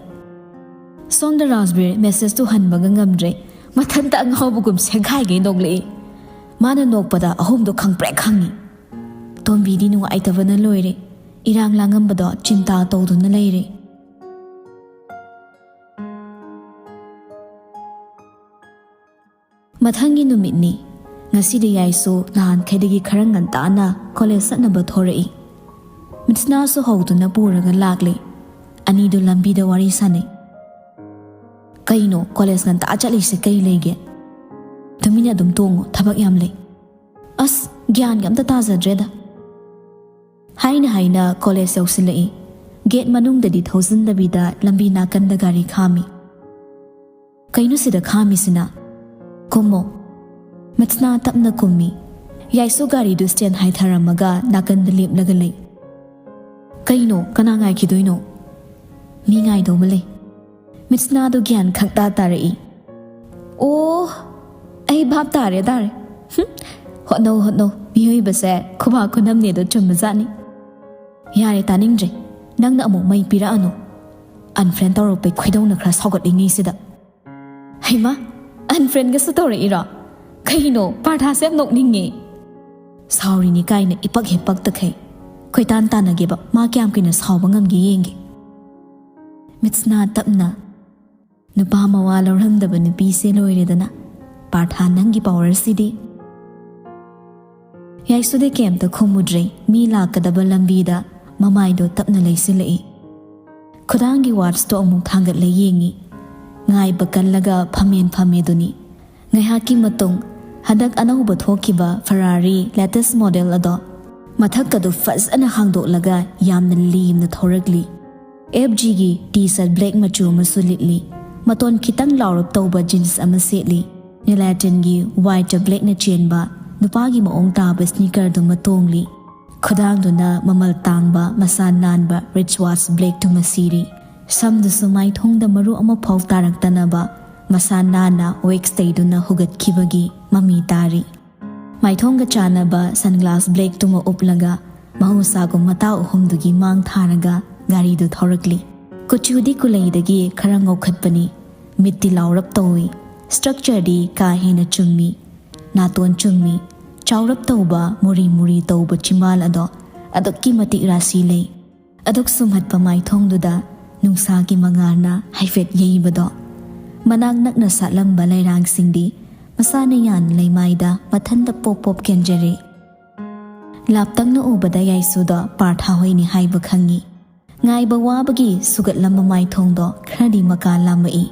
ꯁꯣꯝꯗ ꯔꯥꯖꯕꯤꯔ messageꯇꯨ ꯍꯟꯕꯒ ꯉꯝꯗ꯭ꯔꯦ꯫ ꯃꯊꯟꯇ ꯑꯉꯥꯎꯕꯒꯨꯝ ꯁꯦꯒꯥꯏꯒꯩ ꯅꯣꯛꯂꯛꯏ꯫ ꯃꯥꯅ ꯅꯣꯛꯄꯗ ꯑꯍꯨꯝꯗꯣ ꯈꯪꯄ꯭ꯔꯦꯛ ꯈꯪꯉꯤ꯫ ꯇꯣꯝꯕꯤꯗꯤ ꯅꯨꯡꯉꯥꯏꯇꯕꯅ ꯂꯣꯏꯔꯦ꯫ ꯏꯔꯥꯡ ꯂꯥꯡꯉꯝꯕꯗꯣ ꯆꯤꯟꯇꯥ ꯇꯧꯗꯨꯅ ꯂꯩꯔꯦ꯫ ꯃꯊꯪꯒꯤ ꯅꯨꯃꯤꯠꯅꯤ꯫ ꯉꯁꯤꯗꯤ ꯌꯥꯏꯁꯨ ꯅꯍꯥꯟꯈꯩꯗꯒꯤ ꯈꯔ ꯉꯟꯇꯥꯅ ꯀꯣꯂꯦꯖ ꯆꯠꯅꯕ ꯊꯣꯔꯛꯏ꯫ ꯃꯤꯠꯁꯅꯥꯁꯨ ꯍꯧꯗꯨꯅ ꯄꯨꯔꯒ ꯂꯥꯛꯂꯦ꯫ ꯑꯅꯤꯗꯨ ꯂꯝꯕꯤꯗ ꯋꯥꯔꯤ ꯁꯥꯟꯅꯩ꯫ "ꯀꯩꯅꯣ ꯀꯣꯂꯦꯖ ꯉꯟꯇꯥ ꯆꯠꯂꯤꯁꯦ ꯀꯩ ꯂꯩꯒꯦ?" "ꯇꯨꯃꯤꯟꯅ ꯑꯗꯨꯝ ꯇꯣꯡꯉꯣ, ꯊꯕꯛ ꯌꯥꯝ ꯂꯩ꯫" ꯑꯁ, ꯒ꯭ꯌꯥꯟꯒ ꯑꯝꯇ ꯇꯥꯖꯗ꯭ꯔꯦꯗ꯫ ꯍꯥꯏꯅ ꯍꯥꯏꯅ ꯀꯣꯂꯦꯖ ꯌꯧꯁꯤꯜꯂꯛꯏ꯫ ꯒꯦꯠ ꯃꯅꯨꯡꯗꯗꯤ ꯊꯧꯖꯤꯟꯗꯕꯤꯗ ꯂꯝꯕꯤ ꯅꯥꯀꯟꯗ ꯒꯥꯔꯤ ꯈꯥꯝꯃꯤ꯫ "ꯀꯩꯅꯣ ꯁꯤꯗ ꯈꯥꯝꯃꯤꯁꯤꯅ?" "ꯀꯨꯝꯃꯣ꯫" ꯃꯤꯠꯁꯅꯥ ꯇꯞꯅ ꯀꯨꯝꯃꯤ꯫ ꯌꯥꯏꯁꯨ ꯒꯥꯔꯤꯗꯨ ꯁ꯭ꯇꯦꯟ ꯍꯥꯏꯊꯔꯝꯃꯒ ꯅꯥꯀꯟꯗ ꯂꯦꯞꯂꯒ ꯂꯩ꯫ "ꯀꯩꯅꯣ, ꯀꯅꯥ ꯉꯥꯏꯈꯤꯗꯣꯏꯅꯣ?" "ꯃꯤ ꯉꯥꯏꯗꯧꯕ ꯂꯩ꯫" ꯃꯤꯠꯁꯅꯥꯗꯨ ꯒ꯭ꯌꯥꯟ ꯈꯪꯇꯥ ꯇꯥꯔꯛꯏ꯫ "ꯑꯣ, ꯑꯩ ꯚꯥꯞ ꯇꯥꯔꯦ, ꯇꯥꯔꯦ꯫ ꯍꯨꯝ, ꯍꯣꯠꯅꯧ, ꯍꯣꯠꯅꯧ, ꯃꯤꯑꯣꯏꯕꯁꯦ ꯈꯨꯕꯥꯛ ꯈꯨꯅꯝꯅꯦꯗꯣ ꯆꯨꯝꯕꯖꯥꯠꯅꯤ꯫" "ꯌꯥꯔꯦ, ꯇꯥꯅꯤꯡꯗ꯭ꯔꯦ꯫ ꯅꯪꯅ ꯑꯃꯨꯛ ꯃꯩ ꯄꯤꯔꯛꯑꯅꯨ꯫" ꯑꯟꯐ꯭ꯔꯦꯟ ꯇꯧꯔꯛꯄꯩ ꯈꯣꯏꯗꯧꯅ ꯈꯔ ꯁꯥꯎꯒꯠꯂꯤꯉꯩꯁꯤꯗ꯫ "ꯍꯩꯃꯥ, ꯑꯟꯐ꯭ꯔꯦꯟꯒꯁꯨ ꯇꯧꯔꯛꯏꯔꯣ? ꯀꯩꯅꯣ, ꯄꯥꯔꯊꯥꯁꯦ ꯌꯥꯝ ꯅꯣꯛꯅꯤꯡꯉꯦ꯫" "ꯁꯥꯎꯔꯤꯅꯤ ꯀꯥꯏꯅ ꯏꯄꯛ ꯍꯦꯛ ꯄꯛꯇꯈꯩ꯫ ꯀꯣꯏꯇꯥꯟ ꯇꯥꯟꯅꯒꯦꯕ, ꯃꯥ ꯀꯌꯥꯝ ꯀꯨꯏꯅ ꯁꯥꯎꯕ ꯉꯝꯒꯦ ꯌꯦꯡꯒꯦ꯫" ꯃꯤꯠꯁꯅꯥ ꯇꯞꯅ, "ꯅꯨꯄꯥ ꯃꯋꯥ ꯂꯧꯔꯝꯗꯕ ꯅꯨꯄꯤꯁꯦ ꯂꯣꯏꯔꯦꯗꯅ, ꯄꯥꯔꯊꯥ, ꯅꯪꯒꯤ ꯄꯥꯋꯔꯁꯤꯗꯤ꯫" ꯌꯥꯏꯁꯨꯗꯤ ꯀꯩꯝꯇ ꯈꯨꯝꯃꯨꯗ꯭ꯔꯦ꯫ ꯃꯤ ꯂꯥꯛꯀꯗꯕ ꯂꯝꯕꯤꯗ ꯃꯃꯥꯏꯗꯣ ꯇꯞꯅ ꯂꯩꯁꯤꯜꯂꯛꯏ꯫ ꯈꯨꯗꯥꯡꯒꯤ ꯋꯥꯠꯆꯇꯣ ꯑꯃꯨꯛ ꯊꯥꯡꯒꯠꯂ ꯌꯦꯡꯉꯤ꯫ ꯉꯥꯏꯕ ꯀꯜꯂꯒ ꯐꯝꯃꯦꯟ ꯐꯝꯃꯦꯗꯨꯅꯤ꯫ ꯉꯥꯏꯍꯥꯛꯀꯤ ꯃꯇꯨꯡ, ꯍꯟꯗꯛ ꯑꯅꯧꯕ ꯊꯣꯛꯈꯤꯕ ꯐꯔꯥꯔꯤ ꯂꯦꯇꯦꯁ ꯃꯣꯗꯦꯜ ꯑꯗꯣ ꯃꯊꯛꯀꯗꯨ ꯐꯖꯅ ꯍꯥꯡꯗꯣꯛꯂꯒ ꯌꯥꯝꯅ ꯂꯦꯝꯅ ꯊꯧꯔꯛꯂꯤ꯫ ꯑꯦꯐ ꯖꯤꯒꯤ ꯇꯤ ꯁꯥꯔꯠ ꯕ꯭ꯂꯦꯛ ꯃꯆꯨ ꯑꯃꯁꯨ ꯂꯤꯠꯂꯤ꯫ ꯃꯇꯣꯟ ꯈꯤꯇꯪ ꯂꯥꯎꯔꯞ ꯇꯧꯕ ꯖꯤꯟꯁ ꯑꯃ ꯁꯦꯠꯂꯤ꯫ ꯅꯦꯂꯥꯏꯇꯟꯒꯤ ꯋꯥꯏꯠꯇ ꯕ꯭ꯂꯦꯛꯅ ꯆꯦꯟꯕ ꯅꯨꯄꯥꯒꯤ ꯃꯑꯣꯡ ꯇꯥꯕ ꯁ꯭ꯅꯤꯀꯔꯗꯨꯃ ꯇꯣꯡꯂꯤ꯫ ꯈꯨꯗꯥꯡꯗꯨꯅ ꯃꯃꯜ ꯇꯥꯡꯕ ꯃꯁꯥ ꯅꯥꯟꯕ ꯔꯤꯆ ꯋꯥꯠꯆ ꯕ꯭ꯂꯦꯛꯇꯨꯃ ꯁꯤꯔꯤ꯫ ꯁꯝꯗꯨꯁꯨ ꯃꯥꯏꯊꯣꯡꯗ ꯃꯔꯨ ꯑꯃꯐꯥꯎ ꯇꯥꯔꯛꯇꯅꯕ ꯃꯁꯥ ꯅꯥꯟꯅ ꯋꯦꯛꯁ ꯇꯩꯗꯨꯅ ꯍꯨꯒꯠꯈꯤꯕꯒꯤ ꯃꯃꯤ ꯇꯥꯔꯤ꯫ ꯃꯥꯏꯊꯣꯡꯒ ꯆꯥꯟꯅꯕ ꯁꯟꯒ꯭ꯂꯥꯁ ꯕ꯭ꯂꯦꯛꯇꯨꯃ ꯎꯞꯂꯒ ꯃꯍꯧꯁꯥꯒꯨꯝ ꯃꯇꯥ ꯑꯍꯨꯝꯗꯨꯒꯤ ꯃꯥꯡ ꯊꯥꯔꯒ ꯒꯥꯔꯤꯗꯨ ꯊꯧꯔꯛꯂꯤ꯫ ꯀꯨꯆꯨꯗꯤ ꯀꯨꯂꯩꯗꯒꯤ ꯈꯔ ꯉꯧꯈꯠꯄꯅꯤ꯫ ꯃꯤꯠꯇꯤ ꯂꯥꯎꯔꯞ ꯇꯧꯏ꯫ ꯁ꯭ꯇ꯭ꯔꯛꯆꯔꯗꯤ ꯀꯥ ꯍꯦꯟꯅ ꯆꯨꯝꯃꯤ꯫ ꯅꯥꯇꯣꯟ ꯆꯨꯝꯃꯤ꯫ ꯆꯥꯎꯔꯞ ꯇꯧꯕ ꯃꯨꯔꯤ ꯃꯨꯔꯤ ꯇꯧꯕ ꯆꯤꯝꯕꯥꯜ ꯑꯗꯣ ꯑꯗꯨꯛꯀꯤ ꯃꯇꯤꯛ ꯔꯥꯁꯤ ꯂꯩ꯫ ꯑꯗꯨꯛ ꯁꯨꯝꯍꯠꯄ ꯃꯥꯏꯊꯣꯡꯗꯨꯗ ꯅꯨꯡꯁꯥꯒꯤ ꯃꯉꯥꯜꯅ ꯍꯥꯏꯐꯦꯠ ꯌꯩꯕꯗꯣ꯫ ꯃꯅꯥꯛ ꯅꯛꯅ ꯁꯥꯠꯂꯝꯕ ꯂꯩꯔꯥꯡꯁꯤꯡꯗꯤ ꯃꯁꯥꯅ ꯌꯥꯟ ꯂꯩꯃꯥꯏꯗ ꯃꯊꯟꯇ ꯄꯣꯞ ꯄꯣꯞ ꯀꯦꯟꯖꯔꯦ꯫ ꯂꯥꯞꯇꯛꯅ ꯎꯕꯗ ꯌꯥꯏꯁꯨꯗꯣ ꯄꯥꯔꯊꯥ ꯍꯣꯏꯅꯤ ꯍꯥꯏꯕ ꯈꯪꯉꯤ꯫ ꯉꯥꯏꯕ ꯋꯥꯕꯒꯤ ꯁꯨꯒꯠꯂꯝꯕ ꯃꯥꯏꯊꯣꯡꯗꯣ ꯈꯔꯗꯤ ꯃꯀꯥ ꯂꯥꯝꯃꯛꯏ꯫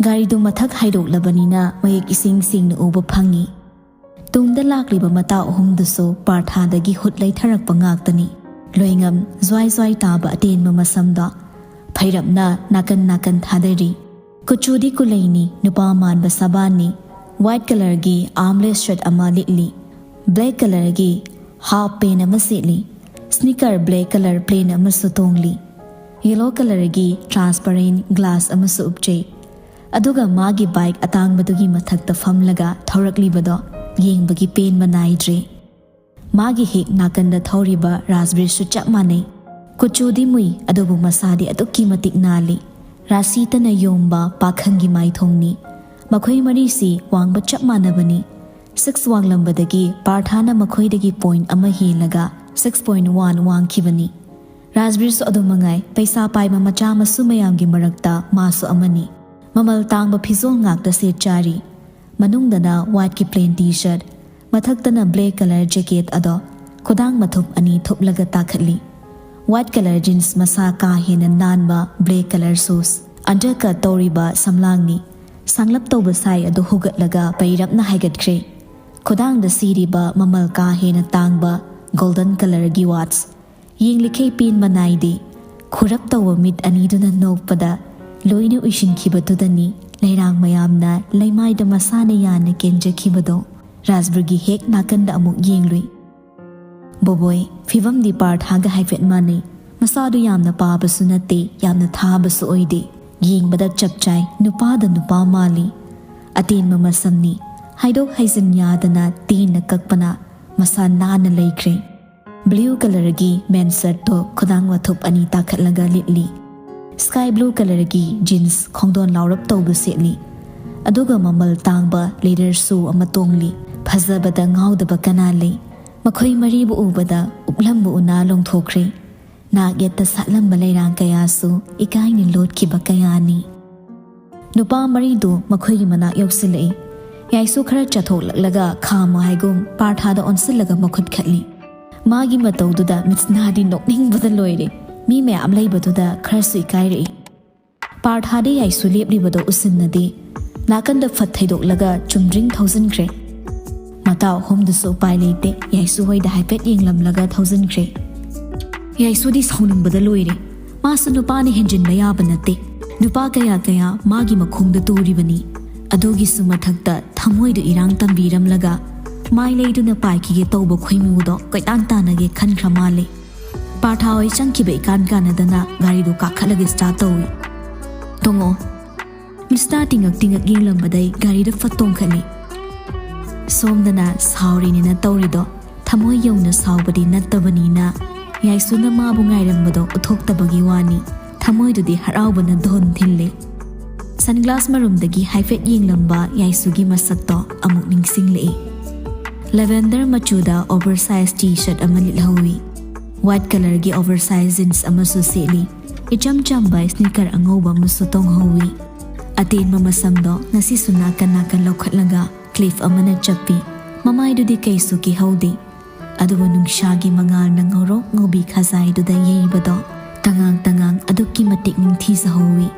ꯒꯥꯔꯤꯗꯨ ꯃꯊꯛ ꯍꯥꯏꯗꯣꯛꯂꯕꯅꯤꯅ ꯃꯌꯦꯛ ꯏꯁꯦꯡ ꯁꯦꯡꯅ ꯎꯕ ꯐꯪꯉꯤ꯫ ꯇꯨꯡꯗ ꯂꯥꯛꯂꯤꯕ ꯃꯇꯥ ꯑꯍꯨꯝꯗꯨꯁꯨ ꯄꯥꯔꯊꯥꯗꯒꯤ ꯍꯨꯠ ꯂꯩꯊꯔꯛꯄ ꯉꯥꯛꯇꯅꯤ꯫ ꯂꯣꯏꯉꯝ ꯖ꯭ꯋꯥꯏ ꯖ꯭ꯋꯥꯏ ꯇꯥꯕ ꯑꯇꯦꯟꯕ ꯃꯁꯝꯗꯣ ꯐꯩꯔꯞꯅ ꯅꯥꯀꯟ ꯅꯥꯀꯟ ꯊꯥꯗꯔꯤ꯫ ꯀꯨꯆꯨꯗꯤ ꯀꯨꯂꯩꯅꯤ, ꯅꯨꯄꯥ ꯃꯥꯟꯕ ꯁꯕꯥꯟꯅꯤ꯫ ꯋꯥꯏꯠ ꯀꯂꯔꯒꯤ ꯑꯥꯔꯝꯂꯦꯁ ꯁꯔꯠ ꯑꯃ ꯂꯤꯠꯂꯤ꯫ ꯕ꯭ꯂꯦꯛ ꯀꯂꯔꯒꯤ ꯍꯥꯐ ꯄꯦꯟ ꯑꯃ ꯁꯦꯠꯂꯤ꯫ ꯁ꯭ꯅꯤꯀꯔ ꯕ꯭ꯂꯦꯛ ꯀꯂꯔ ꯄ꯭ꯂꯦꯟ ꯑꯃꯁꯨ ꯇꯣꯡꯂꯤ꯫ ꯌꯦꯂꯣ ꯀꯂꯔꯒꯤ ꯇ꯭ꯔꯥꯟꯁꯄꯔꯦꯟ ꯒ꯭ꯂꯥꯁ ꯑꯃꯁꯨ ꯎꯞꯆꯩ꯫ ꯑꯗꯨꯒ ꯃꯥꯒꯤ ꯕꯥꯏꯛ ꯑꯇꯥꯡꯕꯗꯨꯒꯤ ꯃꯊꯛꯇ ꯐꯝꯂꯒ ꯊꯧꯔꯛꯂꯤꯕꯗꯣ ꯌꯦꯡꯕꯒꯤ ꯄꯦꯟꯕ ꯅꯥꯏꯗ꯭ꯔꯦ꯫ ꯃꯥꯒꯤ ꯍꯦꯛ ꯅꯥꯀꯟꯗ ꯊꯧꯔꯤꯕ ꯔꯥꯖꯕꯤꯔꯁꯨ ꯆꯞ ꯃꯥꯟꯅꯩ꯫ ꯀꯨꯆꯨꯗꯤ ꯃꯨꯏ, ꯑꯗꯨꯕꯨ ꯃꯁꯥꯗꯤ ꯑꯗꯨꯛꯀꯤ ꯃꯇꯤꯛ ꯅꯥꯜꯂꯤ꯫ ꯔꯥꯁꯤꯇꯅ ꯌꯣꯝꯕ ꯄꯥꯈꯪꯒꯤ ꯃꯥꯏꯊꯣꯡꯅꯤ꯫ ꯃꯈꯣꯏ ꯃꯔꯤꯁꯤ ꯋꯥꯡꯕ ꯆꯞ ꯃꯥꯟꯅꯕꯅꯤ꯫ ꯁꯤꯛꯁ ꯋꯥꯡꯂꯝꯕꯗꯒꯤ ꯄꯥꯔꯊꯥꯅ ꯃꯈꯣꯏꯗꯒꯤ ꯄꯣꯏꯟꯠ ꯑꯃ ꯍꯦꯜꯂꯒ ꯁꯤꯛꯁ ꯄꯣꯏꯟꯠ ꯋꯥꯟ ꯋꯥꯡꯈꯤꯕꯅꯤ꯫ ꯔꯥꯖꯕꯤꯔꯁꯨ ꯑꯗꯨ ꯃꯉꯥꯏ, ꯄꯩꯁꯥ ꯄꯥꯏꯕ ꯃꯆꯥ ꯃꯁꯨ ꯃꯌꯥꯝꯒꯤ ꯃꯔꯛꯇ ꯃꯥꯁꯨ ꯑꯃꯅꯤ꯫ ꯃꯃꯜ ꯇꯥꯡꯕ ꯐꯤꯖꯣꯜ ꯉꯥꯛꯇ ꯁꯦꯠ ꯆꯥꯔꯤ꯫ ꯃꯅꯨꯡꯗꯅ ꯋꯥꯏꯠꯀꯤ ꯄ꯭ꯂꯦꯟ ꯇꯤ ꯁꯔꯠ, ꯃꯊꯛꯇꯅ ꯕ꯭ꯂꯦꯛ ꯀꯂꯔ ꯖꯦꯀꯦꯠ ꯑꯗꯣ ꯈꯨꯗꯥꯡ ꯃꯊꯨꯞ ꯑꯅꯤ ꯊꯨꯞꯂꯒ ꯇꯥꯈꯠꯂꯤ꯫ ꯋꯥꯏꯠ ꯀꯂꯔ ꯖꯤꯟꯁ ꯃꯁꯥ ꯀꯥ ꯍꯦꯟꯅ ꯅꯥꯟꯕ ꯕ꯭ꯂꯦꯛ ꯀꯂꯔ ꯁꯨꯁ, ꯑꯟꯗꯔꯀꯠ ꯇꯧꯔꯤꯕ ꯁꯝꯂꯥꯡꯅꯤ꯫ ꯁꯥꯡꯂꯞ ꯇꯧꯕ ꯁꯥꯏ ꯑꯗꯨ ꯍꯨꯒꯠꯂꯒ ꯄꯩꯔꯞꯅ ꯍꯥꯏꯒꯠꯈ꯭ꯔꯦ꯫ ꯈꯨꯗꯥꯡꯗ ꯁꯤꯔꯤꯕ ꯃꯃꯜ ꯀꯥ ꯍꯦꯟꯅ ꯇꯥꯡꯕ ꯒꯣꯜꯗꯟ ꯀꯂꯔꯒꯤ ꯋꯥꯠꯆ꯫ ꯌꯦꯡꯂꯤꯈꯩ ꯄꯦꯟꯕ ꯅꯥꯏꯗꯦ꯫ ꯈꯨꯔꯞ ꯇꯧꯕ ꯃꯤꯠ ꯑꯅꯤꯗꯨꯅ ꯅꯣꯛꯄꯗ ꯂꯣꯏꯅ ꯎꯏꯁꯤꯟꯈꯤꯕꯗꯨꯗꯅꯤ ꯂꯩꯔꯥꯡ ꯃꯌꯥꯝꯅ ꯂꯩꯃꯥꯏꯗ ꯃꯁꯥꯅ ꯌꯥꯅ ꯀꯦꯟꯖꯈꯤꯕꯗꯣ꯫ ꯔꯥꯖꯕꯤꯔꯒꯤ ꯍꯦꯛ ꯅꯥꯀꯟꯗ ꯑꯃꯨꯛ ꯌꯦꯡꯂꯨꯏ꯫ ꯕꯣꯕꯣꯏ, ꯐꯤꯕꯝꯗꯤ ꯄꯥꯔꯊꯥꯒ ꯍꯥꯏꯐꯦꯠ ꯃꯥꯟꯅꯩ꯫ ꯃꯁꯥꯗꯨ ꯌꯥꯝꯅ ꯄꯥꯕꯁꯨ ꯅꯠꯇꯦ, ꯌꯥꯝꯅ ꯊꯥꯕꯁꯨ ꯑꯣꯏꯗꯦ꯫ ꯌꯦꯡꯕꯗ ꯆꯞ ꯆꯥꯏ, ꯅꯨꯄꯥꯗ ꯅꯨꯄꯥ ꯃꯥꯜꯂꯤ꯫ ꯑꯇꯦꯟꯕ ꯃꯁꯝꯅꯤ, ꯍꯥꯏꯗꯣꯛ ꯍꯥꯏꯖꯤꯟ ꯌꯥꯗꯅ ꯇꯦꯟꯅ ꯀꯛꯄꯅ ꯃꯁꯥ ꯅꯥꯟꯅ ꯂꯩꯈ꯭ꯔꯦ꯫ ꯕ꯭ꯂꯨ ꯀꯂꯔꯒꯤ ꯃꯦꯟ ꯁꯔꯠꯇꯣ ꯈꯨꯗꯥꯡ ꯃꯊꯨꯞ ꯑꯅꯤ ꯇꯥꯈꯠꯂꯒ ꯂꯤꯠꯂꯤ꯫ ꯁ꯭ꯀꯥꯏ ꯕ꯭ꯂꯨ ꯀꯂꯔꯒꯤ ꯖꯤꯟꯁ ꯈꯣꯡꯗꯣꯟ ꯂꯥꯎꯔꯞ ꯇꯧꯕ ꯁꯦꯠꯂꯤ꯫ ꯑꯗꯨꯒ ꯃꯃꯜ ꯇꯥꯡꯕ ꯂꯦꯗꯔ ꯁꯨ ꯑꯃ ꯇꯣꯡꯂꯤ꯫ ꯐꯖꯕꯗ ꯉꯥꯎꯗꯕ ꯀꯅꯥ ꯂꯩ? ꯃꯈꯣꯏ ꯃꯔꯤꯕꯨ ꯎꯕꯗ ꯎꯞꯂꯝꯕ ꯎꯅꯥ ꯂꯣꯡꯊꯣꯛꯈ꯭ꯔꯦ꯫ ꯅꯥꯛ ꯌꯦꯠꯇ ꯁꯥꯠꯂꯝꯕ ꯂꯩꯔꯥꯡ ꯀꯌꯥꯁꯨ ꯏꯀꯥꯏꯅ ꯂꯣꯠꯈꯤꯕ ꯀꯌꯥꯅꯤ꯫ ꯅꯨꯄꯥ ꯃꯔꯤꯗꯨ ꯃꯈꯣꯏꯒꯤ ꯃꯅꯥꯛ ꯌꯧꯁꯤꯜꯂꯛꯏ꯫ ꯌꯥꯏꯁꯨ ꯈꯔ ꯆꯠꯊꯣꯛꯂꯛꯂꯒ ꯈꯥꯝꯃꯣ ꯍꯥꯏꯒꯨꯝ ꯄꯥꯔꯊꯥꯗ ꯑꯣꯟꯁꯤꯜꯂꯒ ꯃꯈꯨꯠ ꯈꯠꯂꯤ꯫ ꯃꯥꯒꯤ ꯃꯇꯧꯗꯨꯗ ꯃꯤꯠꯁꯅꯥꯗꯤ ꯅꯣꯛꯅꯤꯡꯕꯗ ꯂꯣꯏꯔꯦ꯫ ꯃꯤ ꯃꯌꯥꯝ ꯂꯩꯕꯗꯨꯗ ꯈꯔꯁꯨ ꯏꯀꯥꯏꯔꯛꯏ꯫ ꯄꯥꯔꯊꯥꯗꯤ ꯌꯥꯏꯁꯨ ꯂꯦꯞꯂꯤꯕꯗꯣ ꯎꯁꯤꯟꯅꯗꯦ꯫ ꯅꯥꯀꯟꯗ ꯐꯠ ꯊꯩꯗꯣꯛꯂꯒ ꯆꯨꯝꯗ꯭ꯔꯤꯡ ꯊꯧꯖꯤꯟꯈ꯭ꯔꯦ꯫ ꯃꯇꯧ ꯇꯥꯎ, ꯍꯣꯝꯗꯨꯁꯨ ꯎꯄꯥꯏ ꯂꯩꯇꯦ꯫ ꯌꯥꯏꯁꯨ ꯍꯣꯏꯗ ꯍꯥꯏꯐꯦꯠ ꯌꯦꯡꯂꯝꯂꯒ ꯊꯧꯖꯤꯟꯈ꯭ꯔꯦ꯫ ꯌꯥꯏꯁꯨꯗꯤ ꯁꯥꯎꯅꯤꯡꯕꯗ ꯂꯣꯏꯔꯦ꯫ ꯃꯥꯁꯨ ꯅꯨꯄꯥꯅ ꯍꯦꯟꯖꯤꯟꯕ ꯌꯥꯕ ꯅꯠꯇꯦ꯫ ꯅꯨꯄꯥ ꯀꯌꯥ ꯀꯌꯥ ꯃꯥꯒꯤ ꯃꯈꯣꯡꯗ ꯇꯨꯔꯤꯕꯅꯤ꯫ ꯑꯗꯨꯒꯤꯁꯨ ꯃꯊꯛꯇ ꯊꯃꯣꯏꯗꯨ ꯏꯔꯥꯡ ꯇꯝꯕꯤꯔꯝꯂꯒ ꯃꯥꯏ ꯂꯩꯗꯨꯅ ꯄꯥꯏꯈꯤꯒꯦ ꯇꯧꯕ ꯈꯣꯏꯃꯨꯗꯣ ꯀꯣꯏꯇꯥꯟ ꯇꯥꯟꯅꯒꯦ ꯈꯟꯈ꯭ꯔ ꯃꯥꯜꯂꯦ꯫ ꯄꯥꯔꯊꯥ ꯍꯣꯏ ꯆꯪꯈꯤꯕ ꯏꯀꯥꯟ ꯀꯥꯟꯅꯗꯅ ꯒꯥꯔꯤꯗꯨ ꯀꯥꯈꯠꯂꯒ ꯁ꯭ꯇꯥꯔꯠ ꯇꯧꯏ꯫ "ꯇꯣꯡꯉꯣ꯫" ꯃꯤꯁꯅꯥ ꯇꯤꯡꯉꯛ ꯇꯤꯡꯉꯛ ꯌꯦꯡꯂꯝꯕꯗꯩ ꯒꯥꯔꯤꯗ ꯐꯠ ꯇꯣꯡꯈꯠꯂꯤ꯫ ꯁꯣꯝꯗꯅ ꯁꯥꯎꯔꯤꯅꯦꯅ ꯇꯧꯔꯤꯗꯣ ꯊꯃꯣꯏ ꯌꯧꯅ ꯁꯥꯎꯕꯗꯤ ꯅꯠꯇꯕꯅꯤꯅ, ꯌꯥꯏꯁꯨꯅ ꯃꯥꯕꯨ ꯉꯥꯏꯔꯝꯕꯗꯣ ꯎꯠꯊꯣꯛꯇꯕꯒꯤ ꯋꯥꯅꯤ꯫ ꯊꯃꯣꯏꯗꯨꯗꯤ ꯍꯔꯥꯎꯕꯅ ꯗꯣꯟ ꯊꯤꯜꯂꯤ꯫ ꯁꯟꯒ꯭ꯂꯥꯁ ꯃꯔꯨꯝꯗꯒꯤ ꯍꯥꯏꯐꯦꯠ ꯌꯦꯡꯂꯝꯕ ꯌꯥꯏꯁꯨꯒꯤ ꯃꯁꯛꯇꯣ ꯑꯃꯨꯛ ꯅꯤꯡꯁꯤꯡꯂꯛꯏ꯫ ꯂꯦꯚꯦꯟꯗꯔ ꯃꯆꯨꯗ ꯑꯣꯚꯔ ꯁꯥꯏꯖ ꯇꯤ ꯁꯔꯠ ꯑꯃ ꯂꯤꯠꯍꯧꯏ꯫ ꯋꯥꯏꯠ ꯀꯂꯔꯒꯤ ꯑꯣꯚꯔ ꯁꯥꯏꯖ ꯖꯤꯟꯁ ꯑꯃꯁꯨ ꯁꯦꯠꯂꯤ꯫ ꯏꯆꯝ ꯆꯝꯕ ꯁ꯭ꯅꯤꯀꯔ ꯑꯉꯧꯕ ꯑꯃꯁꯨ ꯇꯣꯡꯍꯧꯏ꯫ ꯑꯇꯦꯟꯕ ꯃꯁꯝꯗꯣ ꯉꯁꯤꯁꯨ ꯅꯥꯀꯟ ꯅꯥꯀꯟ ꯂꯧꯈꯠꯂꯒ ꯀ꯭ꯂꯤꯞ ꯑꯃꯅ ꯆꯞꯄꯤ꯫ ꯃꯃꯥꯏꯗꯨꯗꯤ ꯀꯩꯁꯨ ꯀꯤꯍꯧꯗꯦ꯫ ꯑꯗꯨꯕꯨ ꯅꯨꯡꯁꯥꯒꯤ ꯃꯉꯥꯜꯅ ꯉꯧꯔꯣꯛ ꯉꯧꯕꯤ ꯈꯖꯥꯏꯗꯨꯗ ꯌꯩꯕꯗꯣ ꯇꯉꯥꯡ ꯇꯉꯥꯡ ꯑꯗꯨꯛꯀꯤ ꯃꯇꯤꯛ ꯅꯤꯡꯊꯤꯖꯍꯧꯏ꯫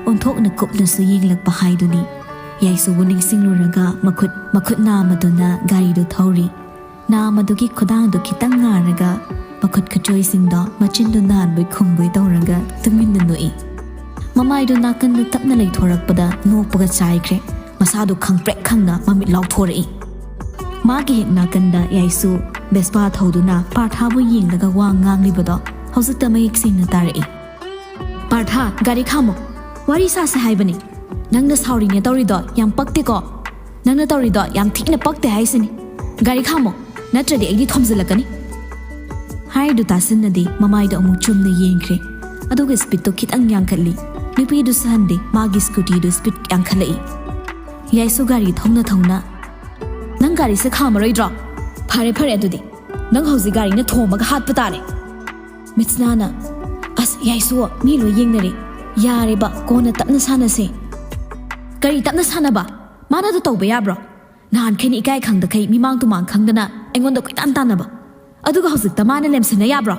ꯑꯣꯟꯊꯣꯛꯅ ꯀꯨꯞꯅꯁꯨ ꯌꯦꯡꯂꯛꯄ ꯍꯥꯏꯗꯨꯅꯤ꯫ ꯌꯥꯏꯁꯨꯕꯨ ꯅꯤꯡꯁꯤꯡꯂꯨꯔꯒ ꯃꯈꯨꯠ, ꯃꯈꯨꯠ ꯅꯥꯝꯃꯗꯨꯅ ꯒꯥꯔꯤꯗꯨ ꯊꯧꯔꯤ꯫ ꯅꯥꯝꯃꯗꯨꯒꯤ ꯈꯨꯗꯥꯡꯗꯨ ꯈꯤꯇꯪ ꯉꯥꯔꯒ ꯃꯈꯨꯠ ꯈꯨꯠꯆꯣꯏꯁꯤꯡꯗꯣ ꯃꯆꯤꯟꯗꯨ ꯅꯥꯟꯕꯣꯏ ꯈꯨꯝꯕꯣꯏ ꯇꯧꯔꯒ ꯇꯨꯃꯤꯟꯅ ꯅꯣꯛꯏ꯫ ꯃꯃꯥꯏꯗꯨ ꯅꯥꯀꯟꯗ ꯇꯞꯅ ꯂꯩꯊꯣꯔꯛꯄꯗ ꯅꯣꯛꯄꯒ ꯆꯥꯏꯈ꯭ꯔꯦ꯫ ꯃꯁꯥꯗꯨ ꯈꯪꯄ꯭ꯔꯦꯛ ꯈꯪꯅ ꯃꯃꯤꯠ ꯂꯥꯎꯊꯣꯔꯛꯏ꯫ ꯃꯥꯒꯤ ꯍꯦꯛ ꯅꯥꯀꯟꯗ ꯌꯥꯏꯁꯨ ꯕꯦꯁꯄꯥ ꯊꯧꯗꯨꯅ ꯄꯥꯔꯊꯥꯕꯨ ꯌꯦꯡꯂꯒ ꯋꯥ ꯉꯥꯡꯂꯤꯕꯗꯣ ꯍꯧꯖꯤꯛꯇ ꯃꯌꯦꯛ ꯁꯦꯡꯅ ꯇꯥꯔꯛꯏ꯫ "ꯄꯥꯔꯊꯥ, ꯒꯥꯔꯤ ꯈꯥꯝꯃꯣ꯫ ꯋꯥꯔꯤ ꯁꯥꯁꯦ ꯍꯥꯏꯕꯅꯤ꯫ ꯅꯪꯅ ꯁꯥꯎꯔꯤꯅꯦ ꯇꯧꯔꯤꯗꯣ ꯌꯥꯝ ꯄꯛꯇꯦꯀꯣ꯫ ꯅꯪꯅ ꯇꯧꯔꯤꯗꯣ ꯌꯥꯝ ꯊꯤꯅ ꯄꯛꯇꯦ ꯍꯥꯏꯁꯤꯅꯤ꯫ ꯒꯥꯔꯤ ꯈꯥꯝꯃꯣ, ꯅꯠꯇ꯭ꯔꯗꯤ ꯑꯩꯗꯤ ꯊꯣꯝꯖꯤꯜꯂꯛꯀꯅꯤ꯫" ꯍꯥꯏꯔꯤꯗꯨ ꯇꯥꯁꯤꯟꯅꯗꯦ, ꯃꯃꯥꯏꯗꯣ ꯑꯃꯨꯛ ꯆꯨꯝꯅ ꯌꯦꯡꯈ꯭ꯔꯦ꯫ ꯑꯗꯨꯒ ꯁ꯭ꯄꯤꯠꯇꯣ ꯈꯤꯇꯪ ꯌꯥꯡꯈꯠꯂꯤ꯫ ꯅꯨꯄꯤꯗꯨ ꯁꯍꯟꯗꯦ, ꯃꯥꯒꯤ ꯁ꯭ꯀꯨꯇꯤꯗꯨ ꯁ꯭ꯄꯤꯠ ꯌꯥꯡꯈꯠꯂꯛꯏ꯫ ꯌꯥꯏꯁꯨ ꯒꯥꯔꯤ ꯊꯧꯅ ꯊꯧꯅ, "ꯅꯪ ꯒꯥꯔꯤꯁꯦ ꯈꯥꯝꯃꯔꯣꯏꯗ꯭ꯔꯣ? ꯐꯔꯦ ꯐꯔꯦ, ꯑꯗꯨꯗꯤ ꯅꯪ ꯍꯧꯖꯤꯛ ꯒꯥꯔꯤꯅ ꯊꯣꯝꯃꯒ ꯍꯥꯠꯄ ꯇꯥꯔꯦ꯫" ꯃꯤꯠꯁꯅꯥꯅ, "ꯑꯁ ꯌꯥꯏꯁꯨ, ꯃꯤ ꯂꯣꯏ ꯌꯦꯡꯅꯔꯦ꯫ ꯌꯥꯔꯦꯕ, ꯀꯣꯟꯅ ꯇꯞꯅ ꯁꯥꯟꯅꯁꯦ꯫" "ꯀꯔꯤ ꯇꯞꯅ ꯁꯥꯟꯅꯕ? ꯃꯥꯅ ꯑꯗꯨ ꯇꯧꯕ ꯌꯥꯕ꯭ꯔꯣ? ꯅꯍꯥꯟꯈꯩꯅ ꯏꯀꯥꯏ ꯈꯪꯗꯈꯩ ꯃꯤꯃꯥꯡ ꯇꯨꯃꯥꯡ ꯈꯪꯗꯅ ꯑꯩꯉꯣꯟꯗ ꯀꯣꯏꯇꯥꯟ ꯇꯥꯟꯅꯕ, ꯑꯗꯨꯒ ꯍꯧꯖꯤꯛꯇ ꯃꯥꯅ ꯂꯦꯝꯁꯟꯅ ꯌꯥꯕ꯭ꯔꯣ?"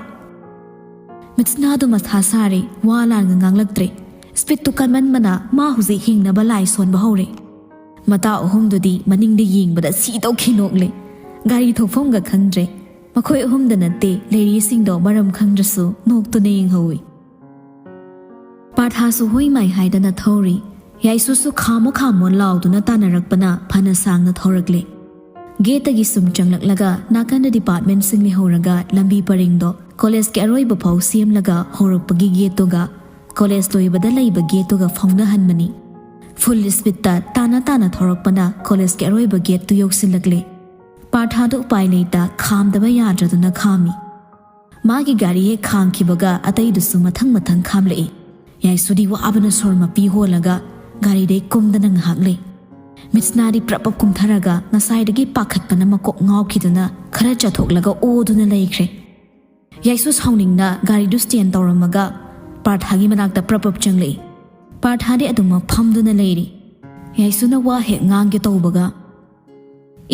ꯃꯤꯠꯁꯅꯥꯗꯨ ꯃꯊꯥ ꯁꯥꯔꯦ, ꯋꯥ ꯂꯥꯟꯒ ꯉꯥꯡꯂꯛꯇ꯭ꯔꯦ꯫ ꯁ꯭ꯄꯤꯠꯇꯨ ꯀꯟꯃꯟꯕꯅ ꯃꯥ ꯍꯧꯖꯤꯛ ꯍꯤꯡꯅꯕ ꯂꯥꯏ ꯁꯣꯟꯕ ꯍꯧꯔꯦ꯫ ꯃꯇꯥ ꯑꯍꯨꯝꯗꯨꯗꯤ ꯃꯅꯤꯡꯗ ꯌꯦꯡꯕꯗ ꯁꯤ ꯇꯧꯈꯤ ꯅꯣꯛꯂꯦ꯫ ꯒꯥꯔꯤ ꯊꯣꯛꯐꯝꯒ ꯈꯪꯗ꯭ꯔꯦ꯫ ꯃꯈꯣꯏ ꯑꯍꯨꯝꯗ ꯅꯠꯇꯦ, ꯂꯩꯔꯤꯁꯤꯡꯗꯣ ꯃꯔꯝ ꯈꯪꯗ꯭ꯔꯁꯨ ꯅꯣꯛꯇꯨꯅ ꯌꯦꯡꯍꯧꯏ꯫ ꯄꯥꯔꯊꯥꯁꯨ ꯍꯣꯏ ꯃꯥꯏ ꯍꯥꯏꯗꯅ ꯊꯧꯔꯤ꯫ ꯌꯥꯏꯁꯨꯁꯨ "ꯈꯥꯝꯃꯣ, ꯈꯥꯝꯃꯣ" ꯂꯥꯎꯗꯨꯅ ꯇꯥꯟꯅꯔꯛꯄꯅ ꯐꯅ ꯁꯥꯡꯅ ꯊꯧꯔꯛꯂꯦ꯫ ꯒꯦꯠꯇꯒꯤ ꯁꯨꯝ ꯆꯪꯂꯛꯂꯒ ꯅꯥꯀꯟꯗ ꯗꯤꯄꯥꯔꯠꯃꯦꯟꯁꯤꯡ ꯂꯩꯍꯧꯔꯒ ꯂꯝꯕꯤ ꯄꯔꯦꯡꯗꯣ ꯀꯣꯂꯦꯖꯀꯤ ꯑꯔꯣꯏꯕ ꯐꯥꯎ ꯁꯦꯝꯂꯒ ꯍꯧꯔꯛꯄꯒꯤ ꯒꯦꯠꯇꯨꯒ ꯀꯣꯂꯦꯖ ꯂꯣꯏꯕꯗ ꯂꯩꯕ ꯒꯦꯠꯇꯨꯒ ꯐꯥꯎꯅꯍꯟꯕꯅꯤ꯫ ꯐꯨꯜ ꯁ꯭ꯄꯤꯠꯇ ꯇꯥꯅ ꯇꯥꯅ ꯊꯧꯔꯛꯄꯅ ꯀꯣꯂꯦꯖꯀꯤ ꯑꯔꯣꯏꯕ ꯒꯦꯠꯇꯨ ꯌꯧꯁꯤꯜꯂꯛꯂꯦ꯫ ꯄꯥꯔꯊꯥꯗꯣ ꯎꯄꯥꯏ ꯂꯩꯇ ꯈꯥꯝꯗꯕ ꯌꯥꯗ꯭ꯔꯗꯨꯅ ꯈꯥꯝꯃꯤ꯫ ꯃꯥꯒꯤ ꯒꯥꯔꯤ ꯍꯦꯛ ꯈꯥꯝꯈꯤꯕꯒ ꯑꯇꯩꯗꯨꯁꯨ ꯃꯊꯪ ꯃꯊꯪ ꯈꯥꯝꯂꯛꯏ꯫ ꯌꯥꯏꯁꯨꯗꯤ ꯋꯥꯕꯅ ꯁꯣꯔ ꯃꯄꯤ ꯍꯣꯜꯂꯒ ꯒꯥꯔꯤꯗꯩ ꯀꯨꯝꯗꯅ ꯉꯥꯏꯍꯥꯛ ꯂꯩ꯫ ꯃꯤꯠꯁꯅꯥꯗꯤ ꯄ꯭ꯔꯞ ꯄ꯭ꯔꯞ ꯀꯨꯝꯊꯔꯒ ꯉꯁꯥꯏꯗꯒꯤ ꯄꯥꯈꯠꯄꯅ ꯃꯀꯣꯛ ꯉꯥꯎꯈꯤꯗꯨꯅ ꯈꯔ ꯆꯠꯊꯣꯛꯂꯒ ꯑꯣꯗꯨꯅ ꯂꯩꯈ꯭ꯔꯦ꯫ ꯌꯥꯏꯁꯨ ꯁꯥꯎꯅꯤꯡꯅ ꯒꯥꯔꯤꯗꯨ ꯁ꯭ꯇꯦꯟ ꯇꯧꯔꯝꯃꯒ ꯄꯥꯔꯊꯥꯒꯤ ꯃꯅꯥꯛꯇ ꯄ꯭ꯔꯞ ꯄ꯭ꯔꯞ ꯆꯪꯂꯛꯏ꯫ ꯄꯥꯔꯊꯥꯗꯤ ꯑꯗꯨꯃꯛ ꯐꯝꯗꯨꯅ ꯂꯩꯔꯤ꯫ ꯌꯥꯏꯁꯨꯅ ꯋꯥ ꯍꯦꯛ ꯉꯥꯡꯒꯦ ꯇꯧꯕꯒ,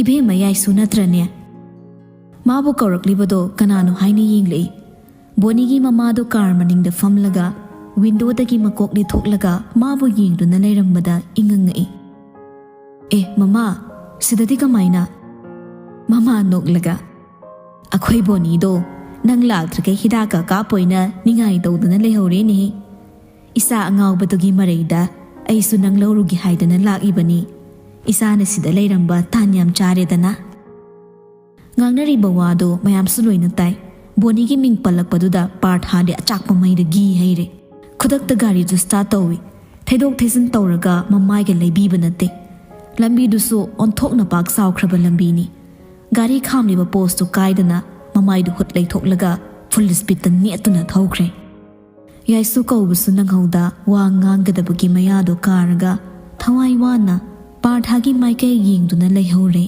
"ꯏꯕꯦꯝꯃ ꯌꯥꯏꯁꯨ ꯅꯠꯇ꯭ꯔꯅꯦ?" ꯃꯥꯕꯨ ꯀꯧꯔꯛꯂꯤꯕꯗꯣ ꯀꯅꯥꯅꯣ ꯍꯥꯏꯅ ꯌꯦꯡꯂꯛꯏ꯫ ꯕꯣꯅꯤꯒꯤ ꯃꯃꯥꯗꯣ ꯀꯥꯔ ꯃꯅꯤꯡꯗ ꯐꯝꯂꯒ ꯋꯤꯟꯗꯣꯗꯒꯤ ꯃꯀꯣꯛ ꯂꯤꯊꯣꯛꯂꯒ ꯃꯥꯕꯨ ꯌꯦꯡꯗꯨꯅ ꯂꯩꯔꯝꯕꯗ ꯏꯉꯛ ꯉꯛꯏ꯫ "ꯑꯦ ꯃꯃꯥ, ꯁꯤꯗꯗꯤ ꯀꯃꯥꯏꯅ?" ꯃꯃꯥ ꯅꯣꯛꯂꯒ, "ꯑꯩꯈꯣꯏ ꯕꯣꯅꯤꯗꯣ ꯅꯪ ꯂꯥꯛꯇ꯭ꯔꯤꯈꯩ ꯍꯤꯗꯥꯛꯀ ꯀꯥꯞꯄꯣꯏꯅ ꯅꯤꯡꯉꯥꯏ ꯇꯧꯗꯨꯅ ꯂꯩꯍꯧꯔꯦꯅꯦꯍꯦ꯫ ꯏꯆꯥ ꯑꯉꯥꯎꯕꯗꯨꯒꯤ ꯃꯔꯩꯗ ꯑꯩꯁꯨ ꯅꯪ ꯂꯧꯔꯨꯒꯦ ꯍꯥꯏꯗꯅ ꯂꯥꯛꯏꯕꯅꯤ꯫ ꯏꯆꯥꯅ ꯁꯤꯗ ꯂꯩꯔꯝꯕ ꯇꯥꯟ ꯌꯥꯝ ꯆꯥꯔꯦꯗꯅ꯫" ꯉꯥꯡꯅꯔꯤꯕ ꯋꯥꯗꯣ ꯃꯌꯥꯝꯁꯨ ꯂꯣꯏꯅ ꯇꯥꯏ꯫ ꯕꯣꯅꯤꯒꯤ ꯃꯤꯡ ꯄꯜꯂꯛꯄꯗꯨꯗ ꯄꯥꯔꯊꯥꯗꯤ ꯑꯆꯥꯛꯄ ꯃꯩꯗ ꯘꯤ ꯍꯩꯔꯦ꯫ ꯈꯨꯗꯛꯇ ꯒꯥꯔꯤꯗꯨ ꯁ꯭ꯇꯥꯔꯠ ꯇꯧꯏ꯫ ꯊꯩꯗꯣꯛ ꯊꯩꯖꯤꯟ ꯇꯧꯔꯒ ꯃꯃꯥꯏꯒ ꯂꯩꯕꯤꯕ ꯅꯠꯇꯦ꯫ ꯂꯝꯕꯤꯗꯨꯁꯨ ꯑꯣꯟꯊꯣꯛꯅ ꯄꯥꯛ ꯆꯥꯎꯈ꯭ꯔꯕ ꯂꯝꯕꯤꯅꯤ꯫ ꯒꯥꯔꯤ ꯈꯥꯝꯂꯤꯕ ꯄꯣꯁꯇꯨ ꯀꯥꯏꯗꯅ ꯃꯃꯥꯏꯗꯨ ꯍꯨꯠ ꯂꯩꯊꯣꯛꯂꯒ ꯐꯨꯜ ꯁ꯭ꯄꯤꯠꯇ ꯅꯦꯠꯇꯨꯅ ꯊꯧꯈ꯭ꯔꯦ꯫ ꯌꯥꯏꯁꯨ ꯀꯧꯕꯁꯨ ꯅꯪꯍꯧꯗ ꯋꯥ ꯉꯥꯡꯒꯗꯕꯒꯤ ꯃꯌꯥꯗꯣ ꯀꯥꯔꯒ ꯊꯋꯥꯏ ꯋꯥꯅ ꯄꯥꯔꯊꯥꯒꯤ ꯃꯥꯏꯀꯩ ꯌꯦꯡꯗꯨꯅ ꯂꯩꯍꯧꯔꯦ꯫